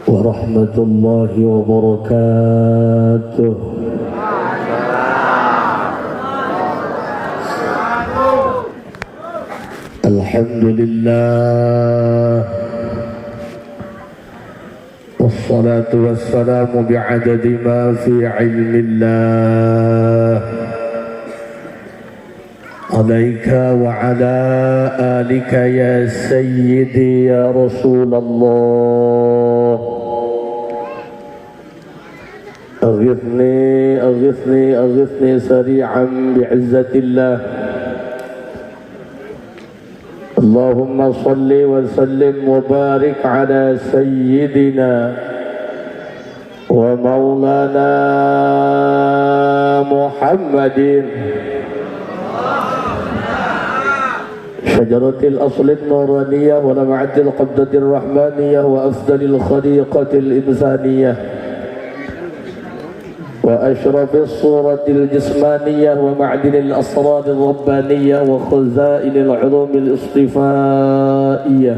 ورحمة الله وبركاته. الحمد لله والصلاة والسلام بعدد ما في علم الله عليك وعلى آلك يا سيدي يا رسول الله. أغثني أغثني أغثني سريعا بعزة الله. اللهم صل وسلم وبارك على سيدنا ومولانا محمد شجرة الأصل النورانية ولمعة القبضة الرحمانية وأفضل الخليقة الإنسانية وأشرف الصورة الجسمانية ومعدن الأسرار الربانية وخزائن العلوم الاصطفائية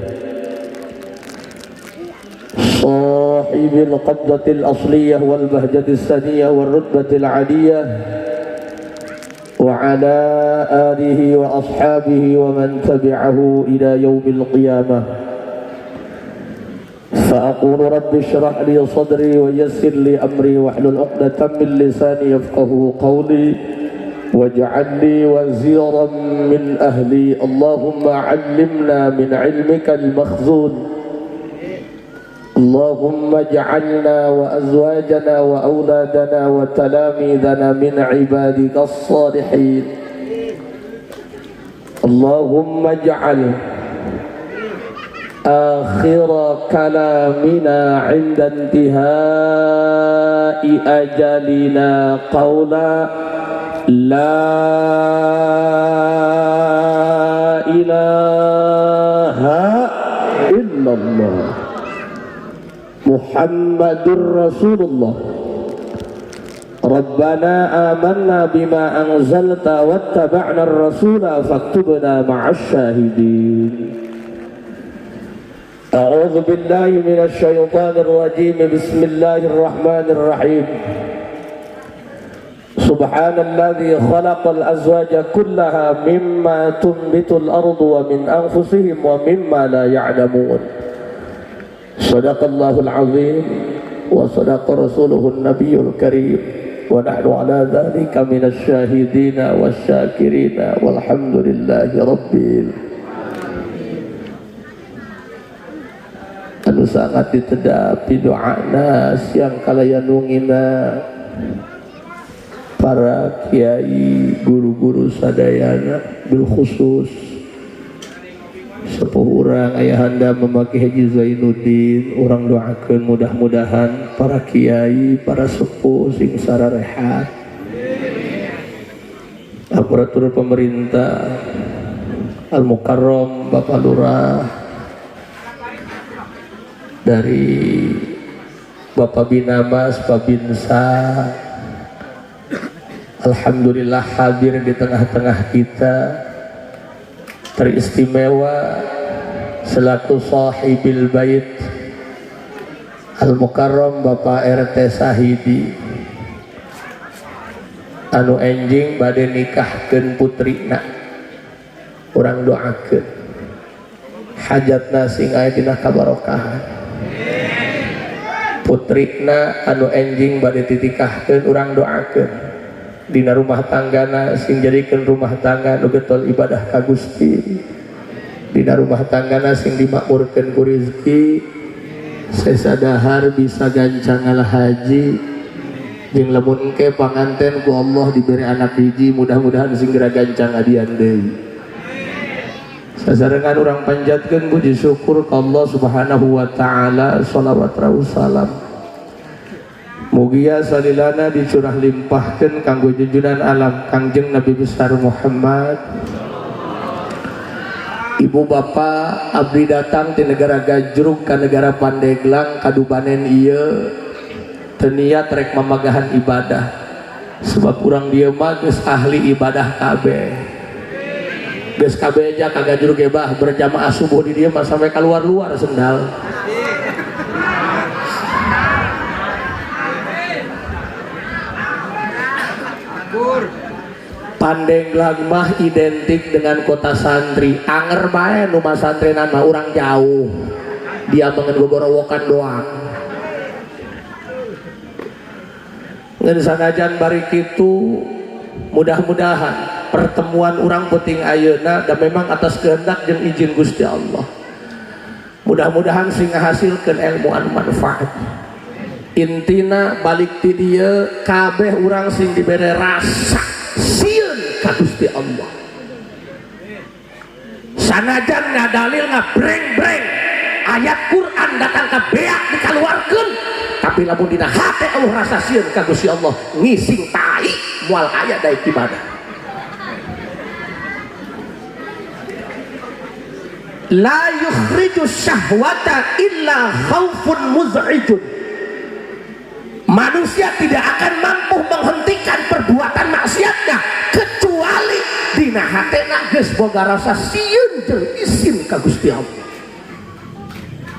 صاحب القبضة الأصلية والبهجة السنية والرتبة العالية وعلى آله وأصحابه ومن تبعه إلى يوم القيامة. فأقول رب اشرح لي صدري ويسر لي أمري واحلل عقدة من لساني يفقه قولي واجعل لي وزيرا من أهلي. اللهم علمنا من علمك المخزون. اللهم اجعلنا وأزواجنا وأولادنا وتلاميذنا من عبادك الصالحين. اللهم اجعل آخر كلامنا عند انتهاء أجلنا قولا لا إله إلا الله محمد رسول الله. ربنا آمنا بما أنزلت واتبعنا الرسول فاكتبنا مع الشاهدين. أعوذ بالله من الشيطان الرجيم. بسم الله الرحمن الرحيم. سبحان الذي خلق الأزواج كلها مما تنبت الأرض ومن أنفسهم ومما لا يعلمون. صدق الله العظيم وصدق رسوله النبي الكريم ونحن على ذلك من الشاهدين والشاكرين والحمد لله رب العالمين. Anu sangat ditedapi doana siang kalayan wengina para kiai guru-guru sadayana bil khusus sepuh urang ayahanda memaki Haji Zainuddin, urang doakeun mudah-mudahan para kiai para sepuh sing sararehat, aparatur pemerintah, Al Mukarram Bapak Lurah, dari Bapak Binamas, Babinsa, alhamdulillah hadir di tengah-tengah kita, teristimewa selaku sahibil bait Al-Mukarram Bapak RT Sahidi anu enjing bade nikahkeun putrina, urang doakeun hajatna sing aya dina kabarokahan. Putrina anu enjing bade titikahkeun urang doakeun dina rumah tanggana sing jadikeun rumah tangga nu getol ibadah ka Gusti, dina rumah tanggana sing dimakmurkeun ku rezeki sesadahar bisa gancang haji jeung lamun engke panganten ku Allah diberi anak hiji mudah-mudahan sing geura gancang adian deui. Sasarengan urang panjatkeun puji syukur ka Allah Subhanahu wa taala, shalawat salam mugia salilana dicurah limpahkeun kanggo junjunan alam Kangjeng Nabi besar Muhammad. Ibu bapak abdi datang di negara Gajrug ka negara Pandeglang kadubanen ieu teu niat rek mamagahan ibadah sebab urang dieu mah geus ahli ibadah kabeh. Geus kabeh aja ka Gajrug ge bah berjamaah subuh di dieu mah sampai keluar-luar sendal. Pandeglang mah identik dengan kota santri. Anger bae nu masantrenan mah urang jauh. Dia mengen gogorowokan doang. Ngan sanajan bari kitu mudah-mudahan pertemuan urang penting ayeuna dan memang atas kehendak jeung izin Gusti Allah. Mudah-mudahan sing ngahasilkeun ilmu anu manfaat. Intina balik ti dieu kabeh urang sing dibere rasa sieun ka Gusti Allah. Sanajan ngadalil ngabreng-breng ayat Quran datang ka beak dikaluarkeun, tapi lamun dina hate Allah rasa sieun ka Gusti Allah ngising tai moal aya daek ibadah. La yukhriju syahwata illa khaufun muz'ijun. Manusia tidak akan mampu menghentikan perbuatan maksiatnya kecuali dina hatena geus boga rasa sieun jeung isin ka Gusti Allah.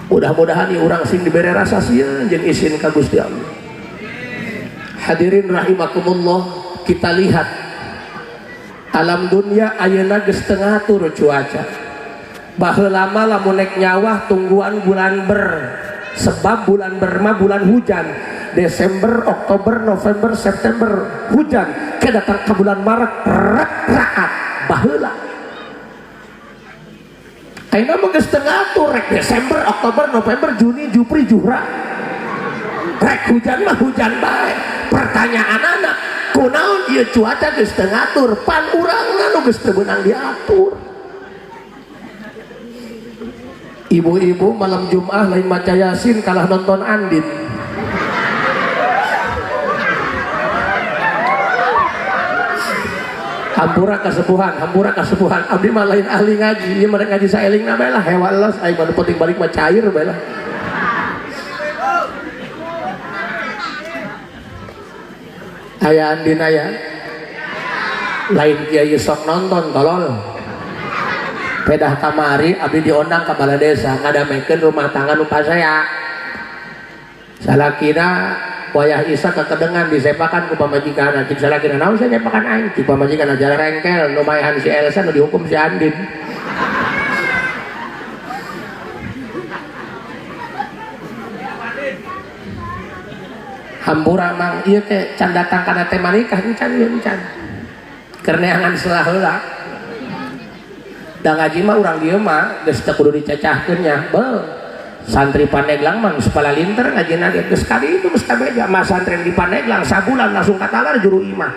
Mudah-mudahan ieu urang sing dibere rasa sieun jeung isin ka Gusti Allah. Hadirin rahimakumullah, kita lihat alam dunia ayeuna geus teu ngatur cuaca. Baheula mah lamun nek nyawah tungguan bulan ber, sebab bulan ber mah bulan hujan. Desember, Oktober, November, September hujan, ke datang ke bulan Maret rek raat baheula. Ayeuna mah geus teu ngatur rek Desember, Oktober, November, Juni, Jupri, Juhra. Rek hujan mah hujan bae. Pertanyaanana, kunaon ieu cuaca geus teu ngatur, pan urangna nu geus teu beunang diatur. Ibu-ibu malam Jumat lain maca Yasin kalah nonton Andin. Hampura kasepuhan, hampura kasepuhan. Abdi mah lain ahli ngaji, ieu mah ngaji saelingna bae lah, hewan los aing mah penting balik mah cair bae lah. Aya Andin aya. Lain kiai sok nonton tolol. Pedah kamari abdi diondang ka balai desa ngadamekeun rumah tangga nu pasea. Salakina wayah isa kekedengan disepakan ku pamajikan. Cik salakina naon sia nyepakan aing? Cik pamajikan aja rengkel nu maehan si Elsa nu dihukum si Andin. Hampura mang ieu teh can datang kana tema nikah encan ieu encan. Keur neangan selah heula. Da ngaji mah urang dieu mah geus teu kudu dicacahkeun nya. Beuh. Santri Pandeglang mah geus palalinter ngajina ge geus kali itu geus kabeja. Mah santri di Pandeglang sabulan langsung katalar juru imah.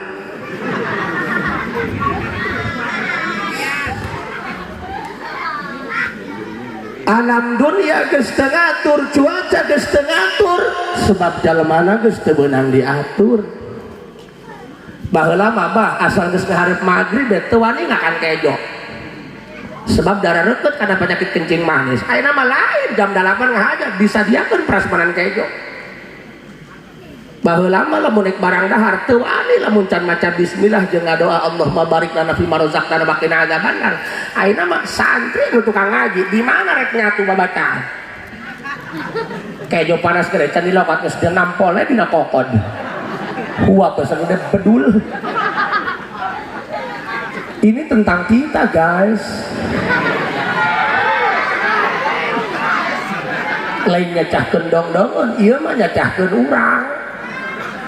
Alam dunia geus teu ngatur, cuaca geus teu ngatur, sebab jalmana geus teu beunang diatur. Baheula mah bah asal geus ngahareup magrib teu wani ngakan kejo. Sebab darah reket karena penyakit kencing manis. Ayeuna mah lain jam 8 ngahaja disadiakeun prasmanan kejo. Baheula mah lamun naik barang dahar teu wani lamun can maca bismillah jeung ngadoa Allahumma barik lana fi ma razaqtana wa qina adzabannar. Ayeuna mah santri nu tukang ngaji di mana rek nyatu babacaan. Kejo panas gede can dilokat geus nampolnya dina kokod. Huap geus gede bedul. Ini tentang kita guys. Lain nyacahkeun dong-dongon, ieu mah nyacahkeun urang.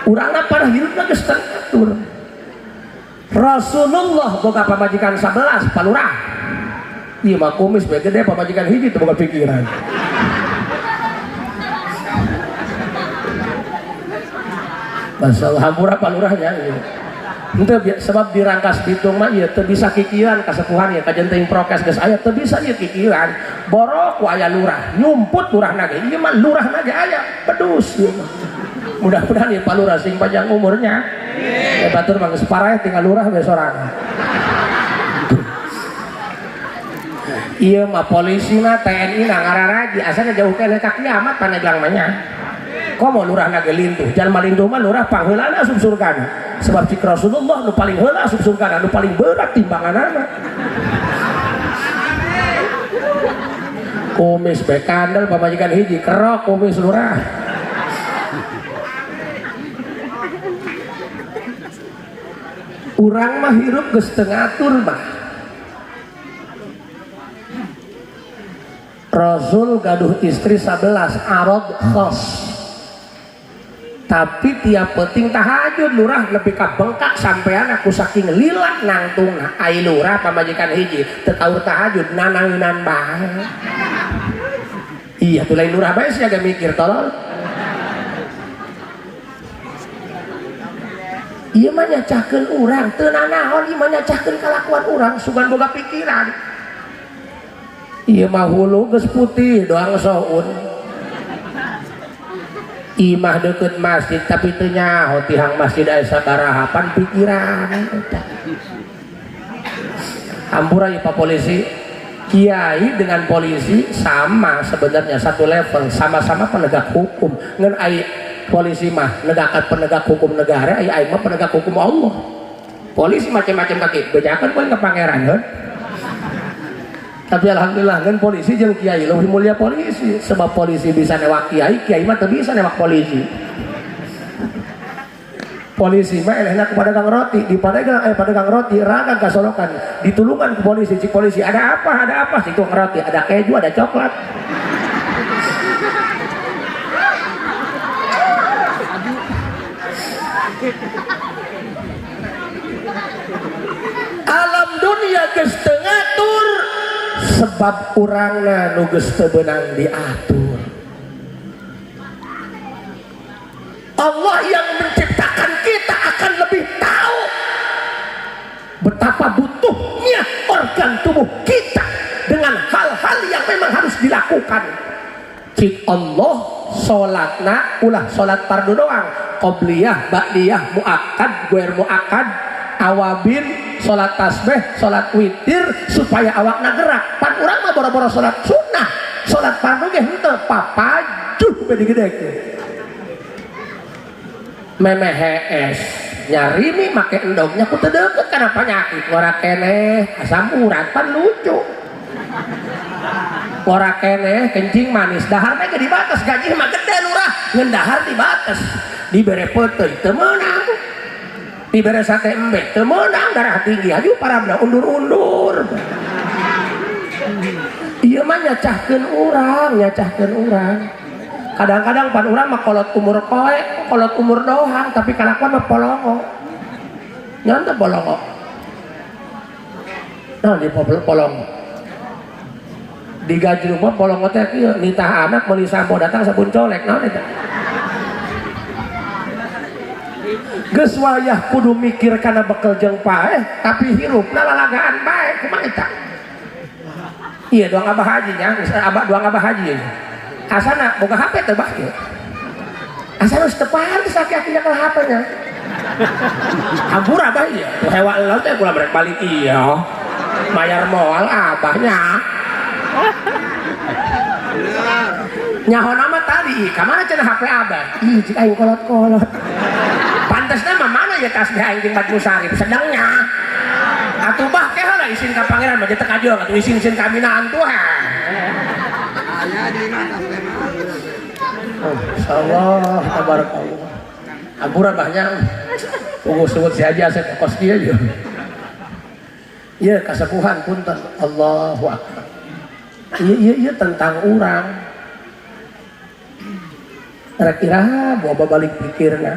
Urangna pada hirupna geus teratur. Rasulullah boga pamajikan 11 palurah. Ieu mah kumis bae gede pamajikan hiji teu boga pikiran. Masalah hampura palurahnya ieu. Henteu sebab dirangkas bitung mah ieu teu bisa kikiran kasepuhan ieu kajen teuing prokes geus aya teu bisa ieu kikiran. Borok ku aya lurah, nyumput lurahna ge. Ieu mah lurahna ge aya, bedus ieu mah. Mudah-mudahan ieu Pak Lurah sing panjang umurnya. Ya batur mah geus paraeh tinggal lurah we sorangan. Ieu mah polisina TNI na ngararaji asana jauh keneh ka kiamat Pandeglang mah nya. Komo lurahna ge lintuh, jalma lintuh mah lurah pangheulana asup surgana. Sebab cik Rasulullah nu paling heula asup surgana, nu paling berat timbanganana. Kumis bae kandel pamajikan hiji kerok kumis lurah. Urang mah hirup geus teu ngatur mah. Rasul gaduh istri 11 arad khos. Tapi tiap penting tahajud lurah lebih ka bengkak sampean aku saking lila nangtungna. Ai lurah pamajikan hiji teu kaur tahajud nananginan bae. Iya tuh lain lurah bae sia ge mikir tolol. Ieu mah nyacahkeun urang, teu nanaon ieu mah nyacahkeun kalakuan urang sugan boga pikiran. Ieu mah hulu geus putih doang soun. Imah deket masjid tapi teu nyaho tihang masjid aya sabaraha pan pikiran eta. Hampura ieu Pak Polisi, kiai dengan polisi sama sebenarnya satu level, sama-sama penegak hukum. Ngan ai polisi mah negakan penegak hukum negara, ai aing mah penegak hukum Allah. Polisi macam-macam kaki, bejakan poin ke pangeran kan. Tapi alhamdulillah kan polisi jeung kiai lebih mulia polisi, sebab polisi bisa newak kiai, kiai mah teu bisa newak polisi. Polisi mah elehna ku pedagang roti, di pedagang pedagang roti raga kasolokan, ditulungan ku polisi, cik polisi ada apa, cik tukang roti, ada keju, ada coklat. Alam dunia geus teu ngatur sebab urangna nu geus teu beunang diatur. Allah yang menciptakan kita akan lebih tahu betapa butuhnya organ tubuh kita dengan hal-hal yang memang harus dilakukan. Cik Allah salatna ulah salat fardu doang, qobliyah, ba'diyah, muakkad, guer muakkad, awabin, salat tasbih, salat witir supaya awakna gerak. Pan urang mah boro-boro salat sunnah, salat fardu ge henteu papajuh gede-gede. Memeh hees nyarimi make endognya ku teu deukeut kana panyakit ngora keneh asam urat pan lucu. Ngora keneh kencing manis dahar teh dibatas gaji mah gede lurah ngan dahar dibatas dibere peuteuy teu meunang dibere sate embe teu meunang darah tinggi aju paramna undur-undur. Ieu mah nyacahkeun urang, nyacahkeun urang. Kadang-kadang pan urang mah kolot umur koe, kolot umur dohang, tapi kalakuan mah polongo. Nyantai polongo. Nah di polongo. Di gaji rumah polongo teh kieu, nitah anak meuli sampo datang sabun colek, naon eta? Geus wayah kudu mikir kana bekel jeung paeh, tapi hirupna lalagaan bae, kumaha eta? Iya doang abah haji nya, abah doang abah haji. Asana boga HP teh bah ieu. Asana geus teu pantes aki-akinya kalau HP nya. Hampura bah ieu. Hewa elo teh kula merek balik ieu. Mayar moal abahnya. Nyaho nama tadi, ka mana cenah HP abah? Ih, cik aing kolot-kolot. Pantesna mah mana ya tasbih aing jeung Mat Musarif sedangnya. Atuh bah ke heula isin ka pangeran mah teu kajuang atuh isin-isin kaminaan tuh ha. Aya di mah tasbih mah. Oh, insyaallah tabarakallah. Hampura bahnya. Tunggu sebut si aja saya kos dia juga. Iya kasepuhan punten Allahu Akbar. Iya iya iya tentang urang. Kira-kira bawa balik pikirna.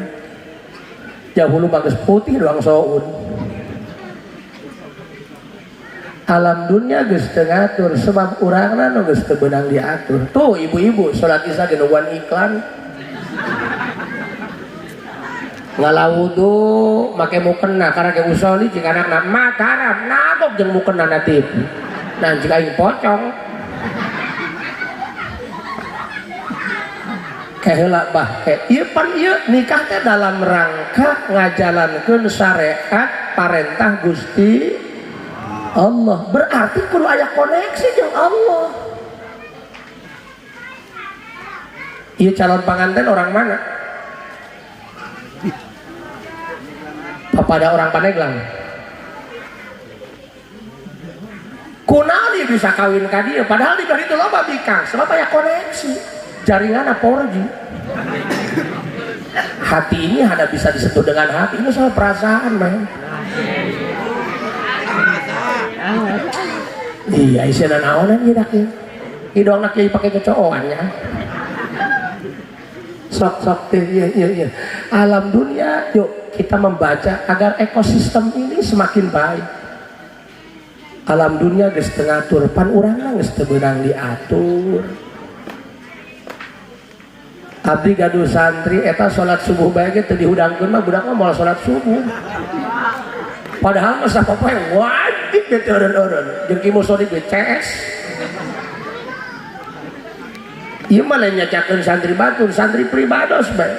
Jahulu bagus putih doang soun. Alam dunia geus teu ngatur sebab urangna nu geus teu beunang diatur. Tuh ibu-ibu salat isya ge nungguan iklan. Ngalawudu make mukena karena ge usoli jeung anakna mataram nagok jeung mukena na TV. Nah jika aing pocong. Keheula bah ke ieu pan ieu nikah teh dalam rangka ngajalankeun syariat parentah Gusti Allah. Berarti kudu aya koneksi jeung Allah. Ieu calon panganten orang mana? Kepada orang Pandeglang. Kunaon dia bisa kawin ka dieu padahal di belah itu loba bikang sebab aya koneksi jaringan 4G. Hati ini hanya bisa disentuh dengan hati, ini soal perasaan, man. Iya isina naonan ieu dak ieu. Hidung nak kiai pake cocooan nya. Sok-sok teh iya iya iya. Alam dunia yuk kita membaca agar ekosistem ini semakin baik. Alam dunia geus teu ngatur, pan urang mah geus teu beunang diatur. Abdi gaduh santri eta salat subuh bae ge teu dihudangkeun mah budak mah moal salat subuh. Padahal mah sapopoe wajib ge teu eureun-eureun jeung Ki Musodik ge CS. Ieu mah lain nyacakeun santri batur, santri pribados bae.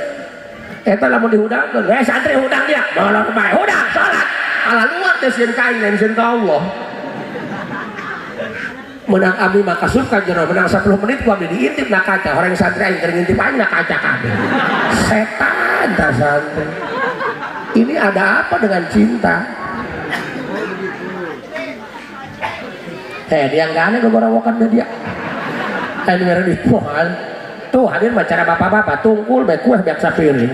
Eta lamun dihudangkeun, santri hudang dia, molor bae hudang salat. Ala luar teh sieun ka aing lain sieun ka Allah. Menang abdi mah kasup ka jero, menang 10 menit ku abdi diintip na kaca, orang santri aing keur ngintip aing na kaca kabeh. Setan tah santri. Ini ada apa dengan cinta? Dia nggak aneh gorowokan dia. Ini di pohon. Tuh hadir bicara bapak-bapak tungkul bae kueh beak sapiring.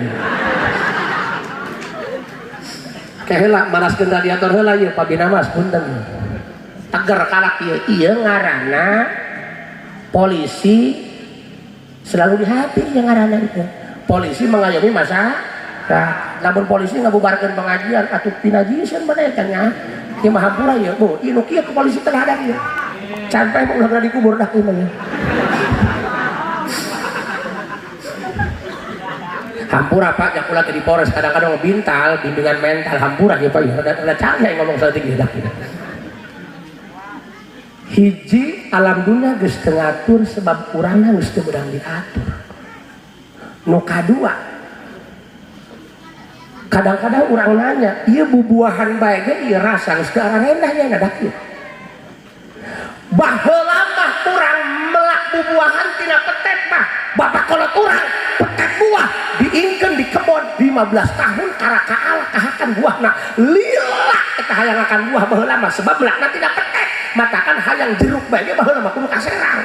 Keheula manaskeun radiator heula ieu pabina mas punten. Teger kalak ieu ieu ngaranna polisi selalu di hati ieu ngaranna itu. Polisi mengayomi masyarakat. Lamun polisi ngabubarkeun pengajian atuh pinajiseun bae kan nya. Ieu mah hampura ieu. Bu, ieu nu kieu ke polisi terhadap ieu. Sampai ulah geura dikubur dah ieu mah. Hampura Pak, jak ulah teh di Polres kadang-kadang bintal, bimbingan mental hampura ya Pak, rada canggih ngomong saeutik ieu dah. Hiji alam dunia geus teu ngatur sebab urangna geus teu beunang diatur. Nu kadua, kadang-kadang urang nanya, ieu bubuahan bae ge ieu rasa geus teu ararendah nya ngadak ieu. Baheula mah urang melak bubuahan tina petet mah, bapak kolot urang petet buah diingkeun di kebon 15 tahun karaka ala kahakan buahna lila eta hayang akan buah baheula mah sebab melakna tina petet. Matakan hayang jeruk bae ge baheula mah kudu kaserang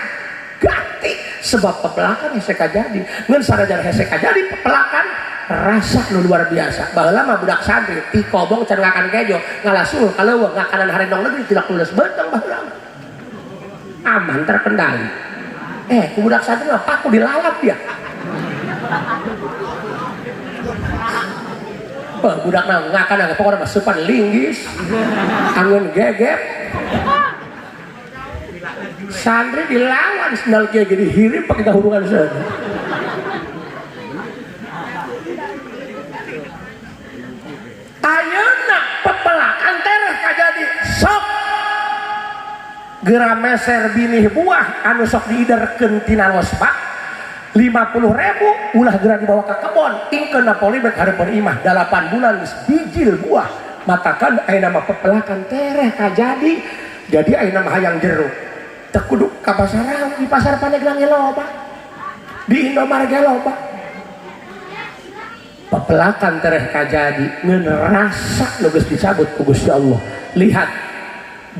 ganti sebab pepelakan hese kajadi ngan sanajan hese kajadi pepelakan rasa nu luar biasa. Baheula mah budak santri ti kobong can ngakan kejo ngalasul ka leuweung ngakanan harendong negeri tidak lulus beuteng baheula mah aman terkendali. Ku budak santri mah paku dilalap dia. Budak mah ngakan pokona mah supan linggis angeun gegep. Santri dilawan sendal kieu jadi hirim pakai gahurungan seuneu. Ayeuna pepelakan tereh kajadi sok geura meser binih buah anu sok diiderkeun tina losbak 50.000 ulah geura dibawa ka kebon ingkeun Napoli bek hareupeun imah 8 bulan geus bijil buah matakan ayeuna mah pepelakan tereh kajadi jadi ayeuna mah hayang jeruk teu kudu ka pasar di pasar Pandeglang ge loba di Indomaret ge loba pepelakan tereh kajadi ngeun rasa nu geus dicabut ku Gusti Allah. Lihat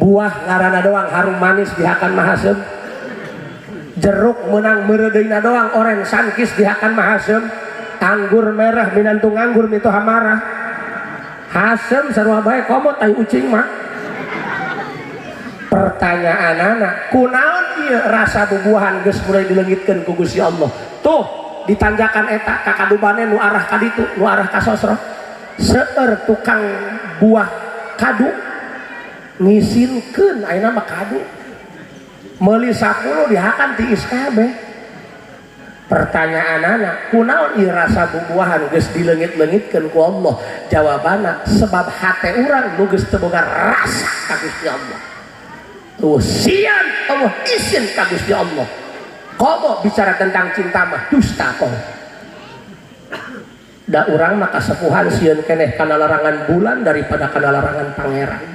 buah ngaranna doang harum manis dihakan mah haseum, jeruk meunang meureudeuina doang oren sankis dihakan mah haseum, anggur merah minantu nganggur mitoha marah haseum sarua bae komo tai ucing mah. Pertanyaanana kunaon ieu rasa bubuahan geus mulai dileungitkeun ku Gusti Allah. Tuh ditanjakan eta ka kadubane nu arah ka ditu nu arah ka Sosro seueur tukang buah kadu ngisinkeun ayeuna mah kadu meuli 10 dihakan tiis kabeh. Pertanyaanana kunaon ieu rasa bubuahan geus dileungit-leungitkeun ku Allah? Jawabanna sebab hate urang nu geus teu boga rasa ka Gusti Allah. Tuh sian Allah isin ka Gusti Allah. Komo bicara tentang cinta mah dusta komo. Da urang mah kasepuhan sieun keneh kana larangan bulan daripada kana larangan pangeran.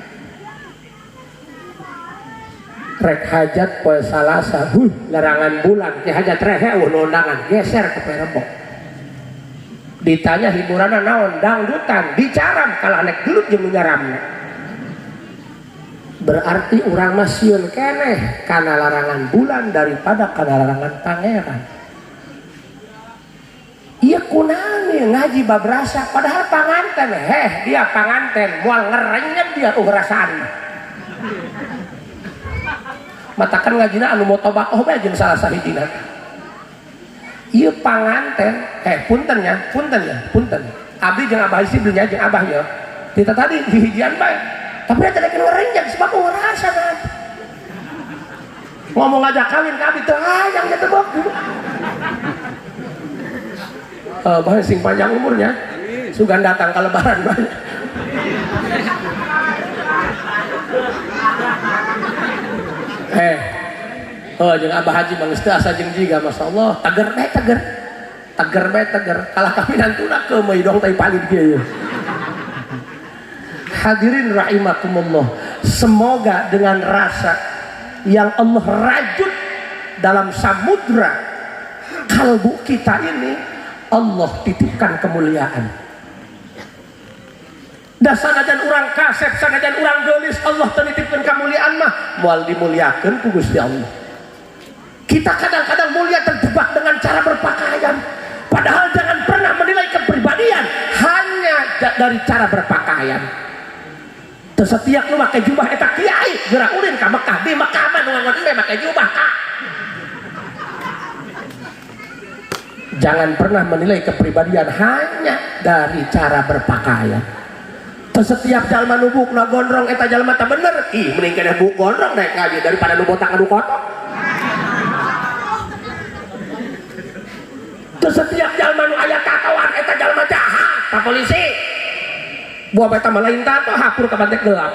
Rek hajat poe Salasa, huh, larangan bulan, ke hajat rehe eueuh nu undangan, geser ke poe Rebo. Ditanya hiburanna naon, dangdutan, dicaram kalah nek gelut jeung nu nyaramna. Berarti urang mah sieun keneh kana larangan bulan daripada kana larangan pangeran. Ieu kunaon ngaji bab rasa padahal panganten, heh dia panganten moal ngerenyet dia rasaan. Matakan ngajina anu motobakoh bae jeung salah sahijina. Ieu panganten, punten ya, punten ya, punten. Abdi jeung abah isi belinya jeung abah ya. Kita tadi dihijian bae. Tapi eta rek ngerenjang sebab rasa kan. Ngomong aja kawin ka abdi teu hayang teh bok. Bah sing panjang umurnya. Sugan datang ka lebaran bae. Oh jeung abah haji mah geus teu asa jeung jiga masyaallah, teger bae teger. Teger bae teger. Kalah kami nantuna keumeuy dong tai palid kieu. Hadirin rahimakumullah, semoga dengan rasa yang Allah rajut dalam samudra kalbu kita ini, Allah titipkan kemuliaan. Dah sanajan urang kasep, sanajan urang geulis, Allah titipkan kemuliaan mah moal dimuliakeun ku Gusti Allah. Kita kadang-kadang mulia terjebak dengan cara berpakaian. Padahal jangan pernah menilai kepribadian hanya dari cara berpakaian. Setiap nu make jubah eta kiai geura ulin ka Mekah, di Mekah mah nu ngangon embe make jubah ka. Jangan pernah menilai kepribadian hanya dari cara berpakaian. Setiap jalma nu bukna gondrong eta jalma teh bener. Ih mending keneh buk gondrong naik ngaji daripada nu botak anu kotok. Setiap jalma nu aya tatoan eta jalma jahat, Pak polisi. Buah eta mah lain tato hapur ka bantek gelap.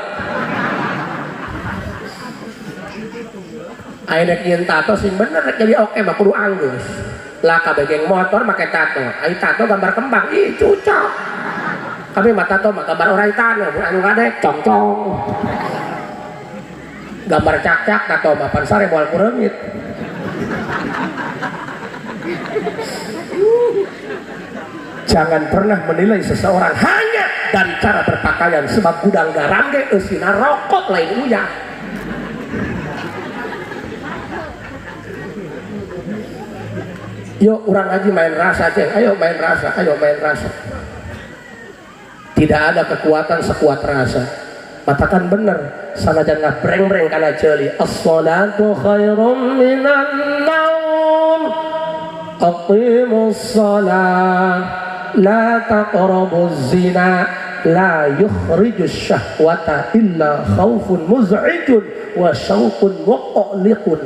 Aya rek nyieun tato sing bener rek jadi oke mah kudu anggeus. Lah kabeh geng motor make tato. Ai tato gambar kembang, ih cucok. Kami mah tato mah gambar orai taneuh, mun anu ngadek congcong. Gambar cakcak tato mah pan sare moal kureungit. Jangan pernah menilai seseorang hanya dari cara berpakaian, sebab gudang garam ge eusina rokok lain uyah. Yuk urang ngaji main rasa ceng, ayo main rasa, ayo main rasa. Tidak ada kekuatan sekuat rasa. Matakan bener, sanajan ngabreng-breng kana ceuli. As-salatu khairum minan naum. Aqimus shalah, la taqrabuz zina, la yukhrijus syahwata illa khaufun muz'ijun wa syauqun muqliqun.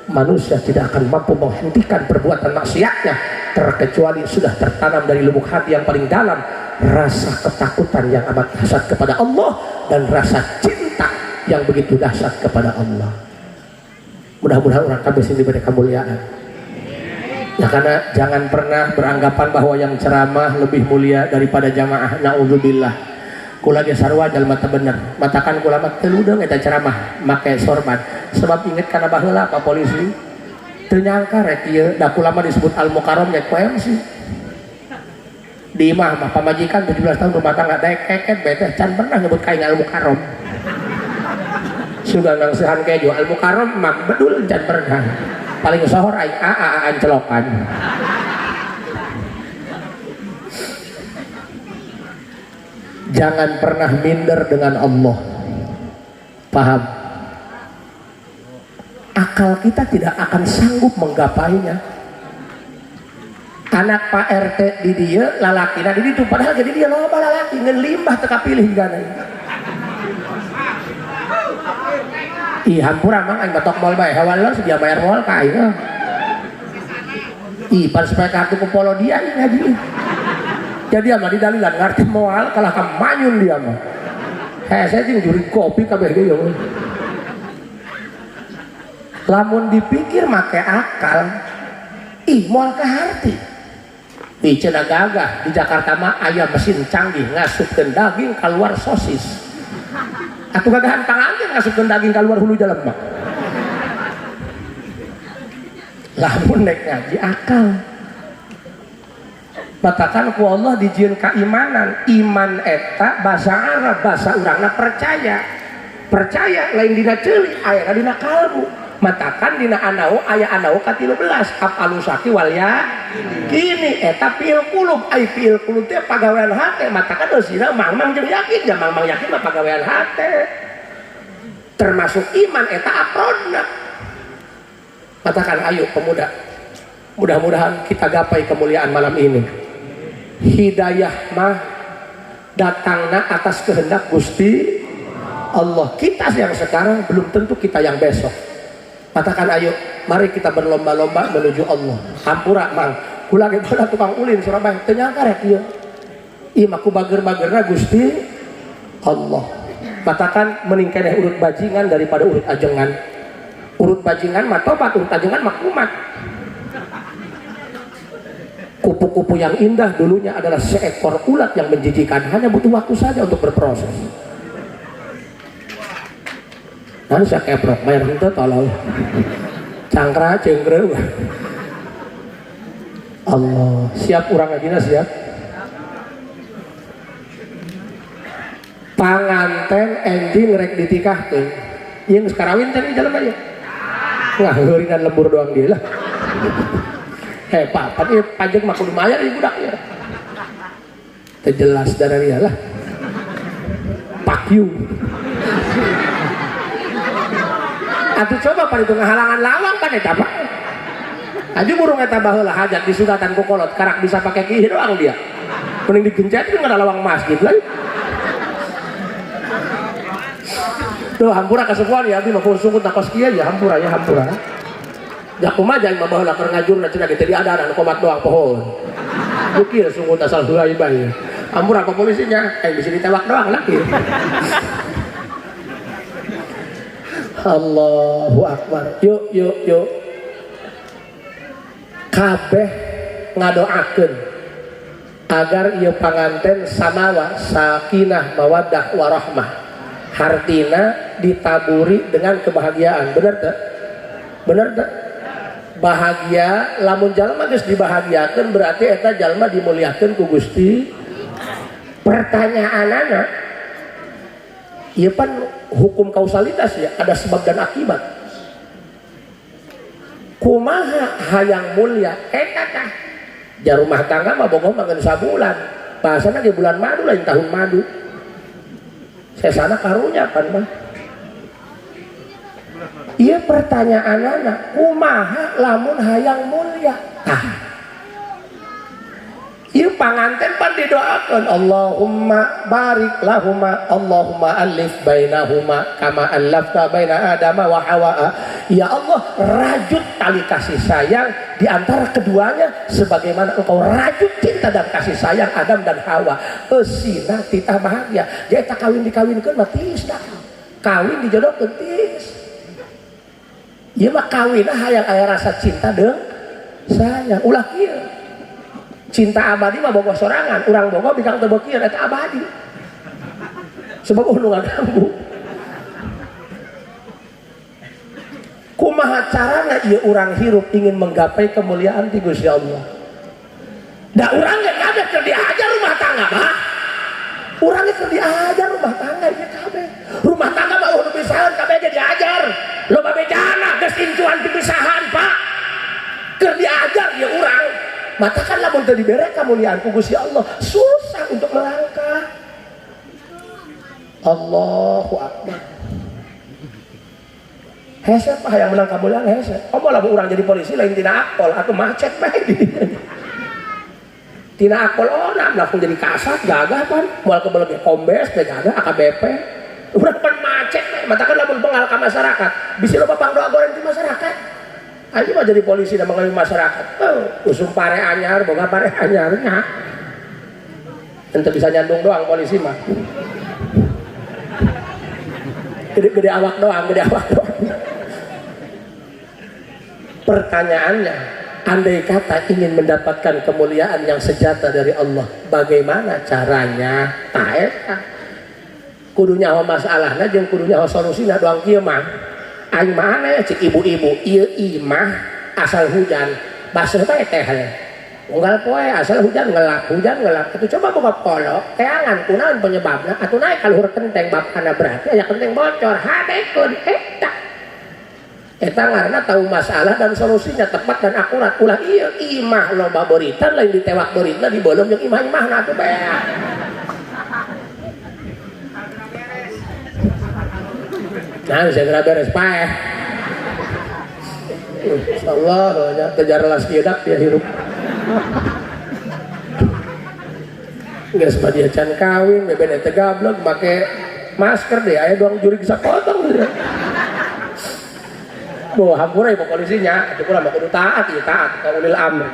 Manusia tidak akan mampu menghentikan perbuatan maksiatnya terkecuali sudah tertanam dari lubuk hati yang paling dalam rasa ketakutan yang amat dahsyat kepada Allah dan rasa cinta yang begitu dahsyat kepada Allah. Mudah-mudahan orang kami sini diberi kemuliaan. Ya, karena jangan pernah beranggapan bahwa yang ceramah lebih mulia daripada jamaah. Na'udzubillah. Kula ge sarua jalma teu bener. Matakan kula mah teu ludeung eta ceramah make sorban. Sebab inget kana baheula Pak polisi teu nyangka rek ieu da kula mah disebut Al Mukarram nya ku MC. Di imah mah pamajikan 17 tahun rumah tangga daek keket bae teh can pernah nyebut ka aing Al Mukarram. Sugan ngangsehan kejo Al Mukarram mah bedul can pernah. Paling sohor aing aa ancelokan. Jangan pernah minder dengan Allah. Paham? Akal kita tidak akan sanggup menggapainya. Anak Pak RT di dia, lalakina di ditu, padahal jadi dia loba lalaki ngan limbah teu kapilih gana. Ih hampura mang aing batok moal bae, hewan lo sedia bayar moal ka aing. Ih pan supaya kartu ku polo dia ih ngaji. Jadi dia mah didalilan ngarti moal kalah ka manyun dia mah. Hese jeung juri kopi kabeh ge yo. Lamun dipikir make akal, ih moal kaharti. Ih cenah gagah di Jakarta mah aya mesin canggih ngasupkeun daging keluar sosis. Atuh gagahan tangan ngasupkeun daging keluar hulu jalan mah. Lamun nek ngaji akal. Matakan ku Allah dijieun keimanan, iman eta bahasa Arab, bahasa urangna percaya. Percaya lain dina ceuli, aya dina kalbu. Matakan dina anau aya anau ka-13 afalu syaki wal ya kini eta fiil qulub, ai fiil qulub teh pagawean hate. Matakan eusina mang-mang jeung yakin, ja mang-mang yakin mah pagawean hate. Termasuk iman eta aprodna. Katakan ayo pemuda, mudah-mudahan kita gapai kemuliaan malam ini. Hidayah mah datangna atas kehendak Gusti Allah. Kita yang sekarang belum tentu kita yang besok. Katakan ayo, mari kita berlomba-lomba menuju Allah. Hampura mang, kula ge baheula tukang ulin Surabaya, teu nyangka rek ieu. Ieu mah ku bager-bagerna Gusti Allah. Katakan mending keneh urut bajingan daripada urut ajengan. Urut bajingan mah tobat, urut ajengan mah kumat. Kupu-kupu yang indah dulunya adalah seekor ulat yang menjijikan, hanya butuh waktu saja untuk berproses. Nanti saya keprok, bayar henteu tolol. Cangkra, cengkre. Allah, siap urang ngajina siap. Panganten enjing rek ditikahkeun. Ieu geus karawin teh di jalan aja. Wah, heurinan lembur doang dia lah. Pak, tapi pajak mah kudu mayar ieu budak ya. Teu jelas dari dia lah. Pak you. Atuh coba pada itu ngahalangan lawang kan eta Pak. Aju burung eta baheula hajat di sudatan ku kolot karak bisa pakai kieu doang dia. Mending digencet kan ada lawang masjid lagi. Tuh hampura kasepuhan ya abdi mah kudu sungkut nakos kieu ya hampura ya hampura. Ya kumaha jangan mah baheula keur ngajurna cenah ge teu diadaran komat doang pohon. Bukir sungkut asal heula bae. Hampura ke polisinya, bisa ditewak doang lah kieu. Allahu Akbar. Yuk yuk yuk. Kabeh ngadoakeun agar ieu panganten samawa sakinah mawaddah warahmah. Hartina ditaburi dengan kebahagiaan. Bener teu? Bener teu? Bahagia lamun jalma geus dibahagiakeun berarti eta jalma dimuliakeun ku Gusti. Pertanyaanana ieu pan hukum kausalitas ya, ada sebab dan akibat. Kumaha hayang mulia eta tah? Ja rumah tangga mah bogoh mah ngeun sabulan. Bahasana ge bulan madu lain tahun madu. Sesana karunya pan mah. Ieu pertanyaanana kumaha lamun hayang mulia? Tah. Ieu panganten pan didoakeun Allahumma barik lahuma Allahumma alif bainahuma kama allafta baina Adama wa Hawa. Ya Allah, rajut tali kasih sayang di antara keduanya sebagaimana engkau rajut cinta dan kasih sayang Adam dan Hawa. Eusina titah bahagia. Jadi tak kawin dikawinkeun mah tiis dah. Kawin dijodohkeun tiis. Ieu mah kawin hayang aya rasa cinta deung sayang. Ulah kieu. Cinta abadi mah bogoh sorangan, urang bogoh bikang teu beukieu eta abadi. Sebab nu ngaganggu. Kumaha carana ieu urang hirup ingin menggapai kemuliaan ti Gusti Allah? Da urang ge kabeh keur diajar rumah tangga mah. Urang ge keur diajar rumah tangga ieu kabeh. Rumah tangga mah eueuh nu pisahan kabeh ge diajar. Loba bejana geus incuan pipisahan, Pak. Keur diajar ieu urang. Maka kan lamun teu dibere kamuliaan ku Gusti Allah, susah untuk melangkah. Allahu Akbar. Hese Pak yang menang kamuliaan hese. Omo lamun urang jadi polisi lain tina akpol atau macet bae. Tina akpol onam langsung jadi kasat gagah pan. Moal kebelege kombes teh gagah AKBP. Urang pan macet bae. Mata kan lamun bengal ka masyarakat, bisi loba pangdoa goreng di masyarakat. Ayo mah jadi polisi dan mengalami masyarakat. Oh, usum pare anyar, boga pare anyar nya. Ente bisa nyandung doang polisi mah. Gede-gede awak doang, gede awak doang. Pertanyaannya, andai kata ingin mendapatkan kemuliaan yang sejata dari Allah, bagaimana caranya? Taeta. Kudu nyaho masalahna jeung kudu nyaho solusina doang kieu mah. Aing mah aneh cik ibu-ibu, ieu imah asal hujan, baseuh bae teh. Unggal poe asal hujan ngelap, atuh coba boga polok, teangan kunaon penyebabna, atuh naik ka luhur kenteng bapana berarti aya kenteng bocor, hadekeun eta. Eta ngaranna tahu masalah dan solusinya tepat dan akurat. Ulah ieu imah loba beritan lain ditewak beritna dibeulem jeung imah-imahna atuh beak. Nah, segera beres paeh. Insyaallah nya teu jarelas kieu dak dia hirup. Geus mah dia can kawin, bebene teh gablek make masker deh aya doang jurig sapotong dia. Bawa hampura ibu polisinya, atuh kula mah kudu taat ieu taat ka ulil amri.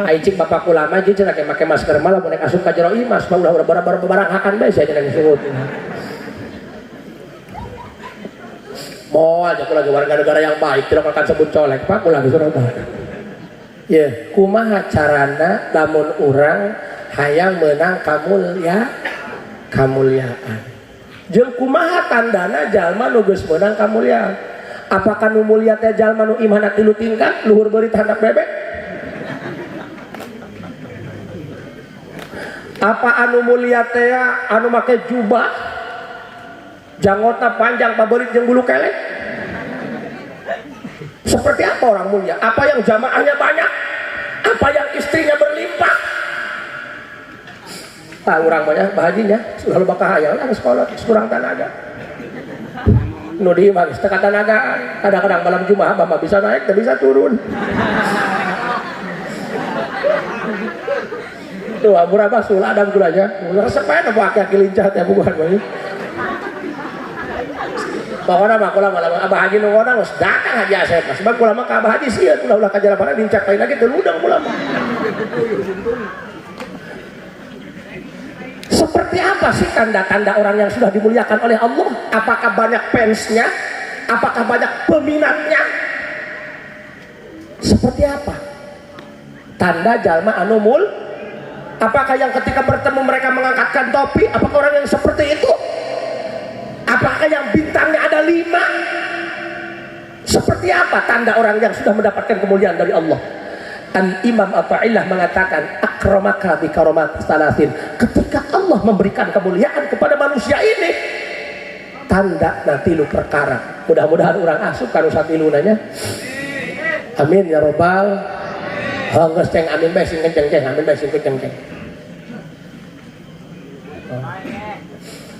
Ai cik bapak kula mah jeung cenah make masker mah lamun asup ka jero imah mah ulah barang barang hakan bae sia cenah sungut. Moal aja kula warga negara yang baik tidak akan sebut colek Pak kula geus urang. Ye, kumaha carana lamun urang hayang meunang kamulyaan. Jeung kumaha tandana jalma nu geus meunang kamulyaan? Apakah nu mulia teh jalma nu imahna 3 tingkat luhur beurit handap bebek? Apa anu mulia teh anu make jubah janggotna panjang pabeurit jeung bulu kelek? Seperti apa orang mulia? Apa yang jamaahnya banyak? Apa yang istrinya berlimpah? Tah urang mah nya bahajinya selalu bakal hayang lah sekolah kurang tenaga. Nu di imah geus teu katanagaan. Kadang-kadang malam Jumat abah mah bisa naik teu bisa turun. Tuh murah mah sul adam gulanya. Resep bae nu aki-aki lincah teh bukan mah. Pokona mah kula malam abah haji nu ngonang geus datang Haji Asep. Sebab kula mah ka abah haji sieun ulah-ulah ka jalapana dincak lain lagi teu ludeng kula mah. Seperti apa sih tanda-tanda orang yang sudah dimuliakan oleh Allah? Apakah banyak fansnya? Apakah banyak peminatnya? Seperti apa? Tanda jalma anu mul? Apakah yang ketika bertemu mereka mengangkatkan topi? Apakah orang yang seperti itu? Apakah yang bintangnya ada 5? Seperti apa tanda orang yang sudah mendapatkan kemuliaan dari Allah? Al-Imam Athaillah mengatakan akramaka bi karamat salasin. Ketika Allah memberikan kemuliaan kepada manusia ini, tanda nanti lu perkara. Mudah-mudahan orang asup kanu satilu nanya. Amin ya robbal. Hanggeus ceng amin bae sing kenceng ceng amin bae sing kenceng ceng.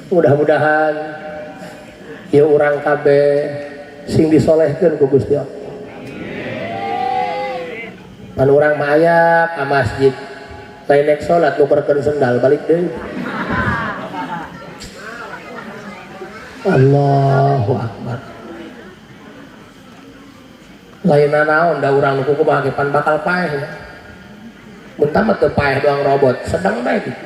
Mudah-mudahan ya urang kabeh sing disolehkeun ku Gusti Allah. Pan urang mah aya ka masjid lain nek salat nukerkeun sendal balik deui. Allahu akbar. Lain naon da urang nu kumaha ge pan bakal paeh. Mun tah mah teu paeh doang robot, sedang bae kitu.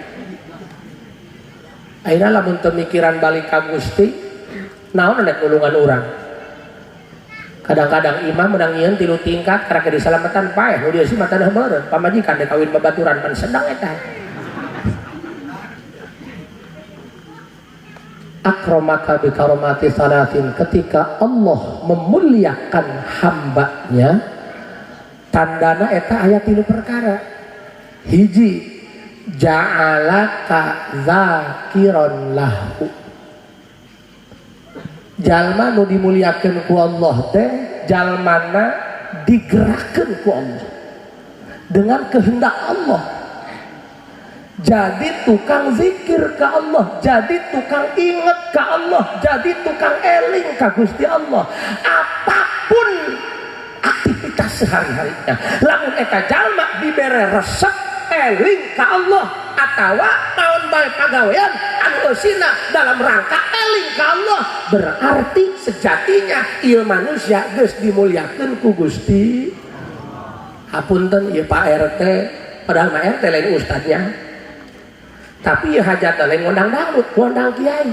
Ayeuna lamun teu mikiran balik ka Gusti, naon nek nulungan urang? Kadang-kadang imam menang nyieun 3 tingkat karek disalamatan paeh nu dieu sih mah tanah meureun pamajikan dek kawin babaturan pan sedang eta. Akramaka bi karamati salatin, ketika Allah memuliakan hambanya tandana eta aya 3 perkara. Hiji, ja'alaka zakiron lahu. Jalma nu dimuliakeun ku Allah teh jalmana digerakkeun ku Allah dengan kehendak Allah. Jadi tukang zikir ke Allah, jadi tukang inget ke Allah, jadi tukang eling ka Gusti Allah. Apapun aktivitas sehari-harinya, lamun eta jalma dibere resep eling ka Allah atawa naon bae pagawean anu eusina dalam rangka eling ka Allah, berarti sejatinya ieu manusia geus dimuliakeun ku Gusti. Hapunten ieu Pak RT, padahal mah RT lain ustadnya. Tapi ieu hajat lain ngondang dangdut, ngondang kiai.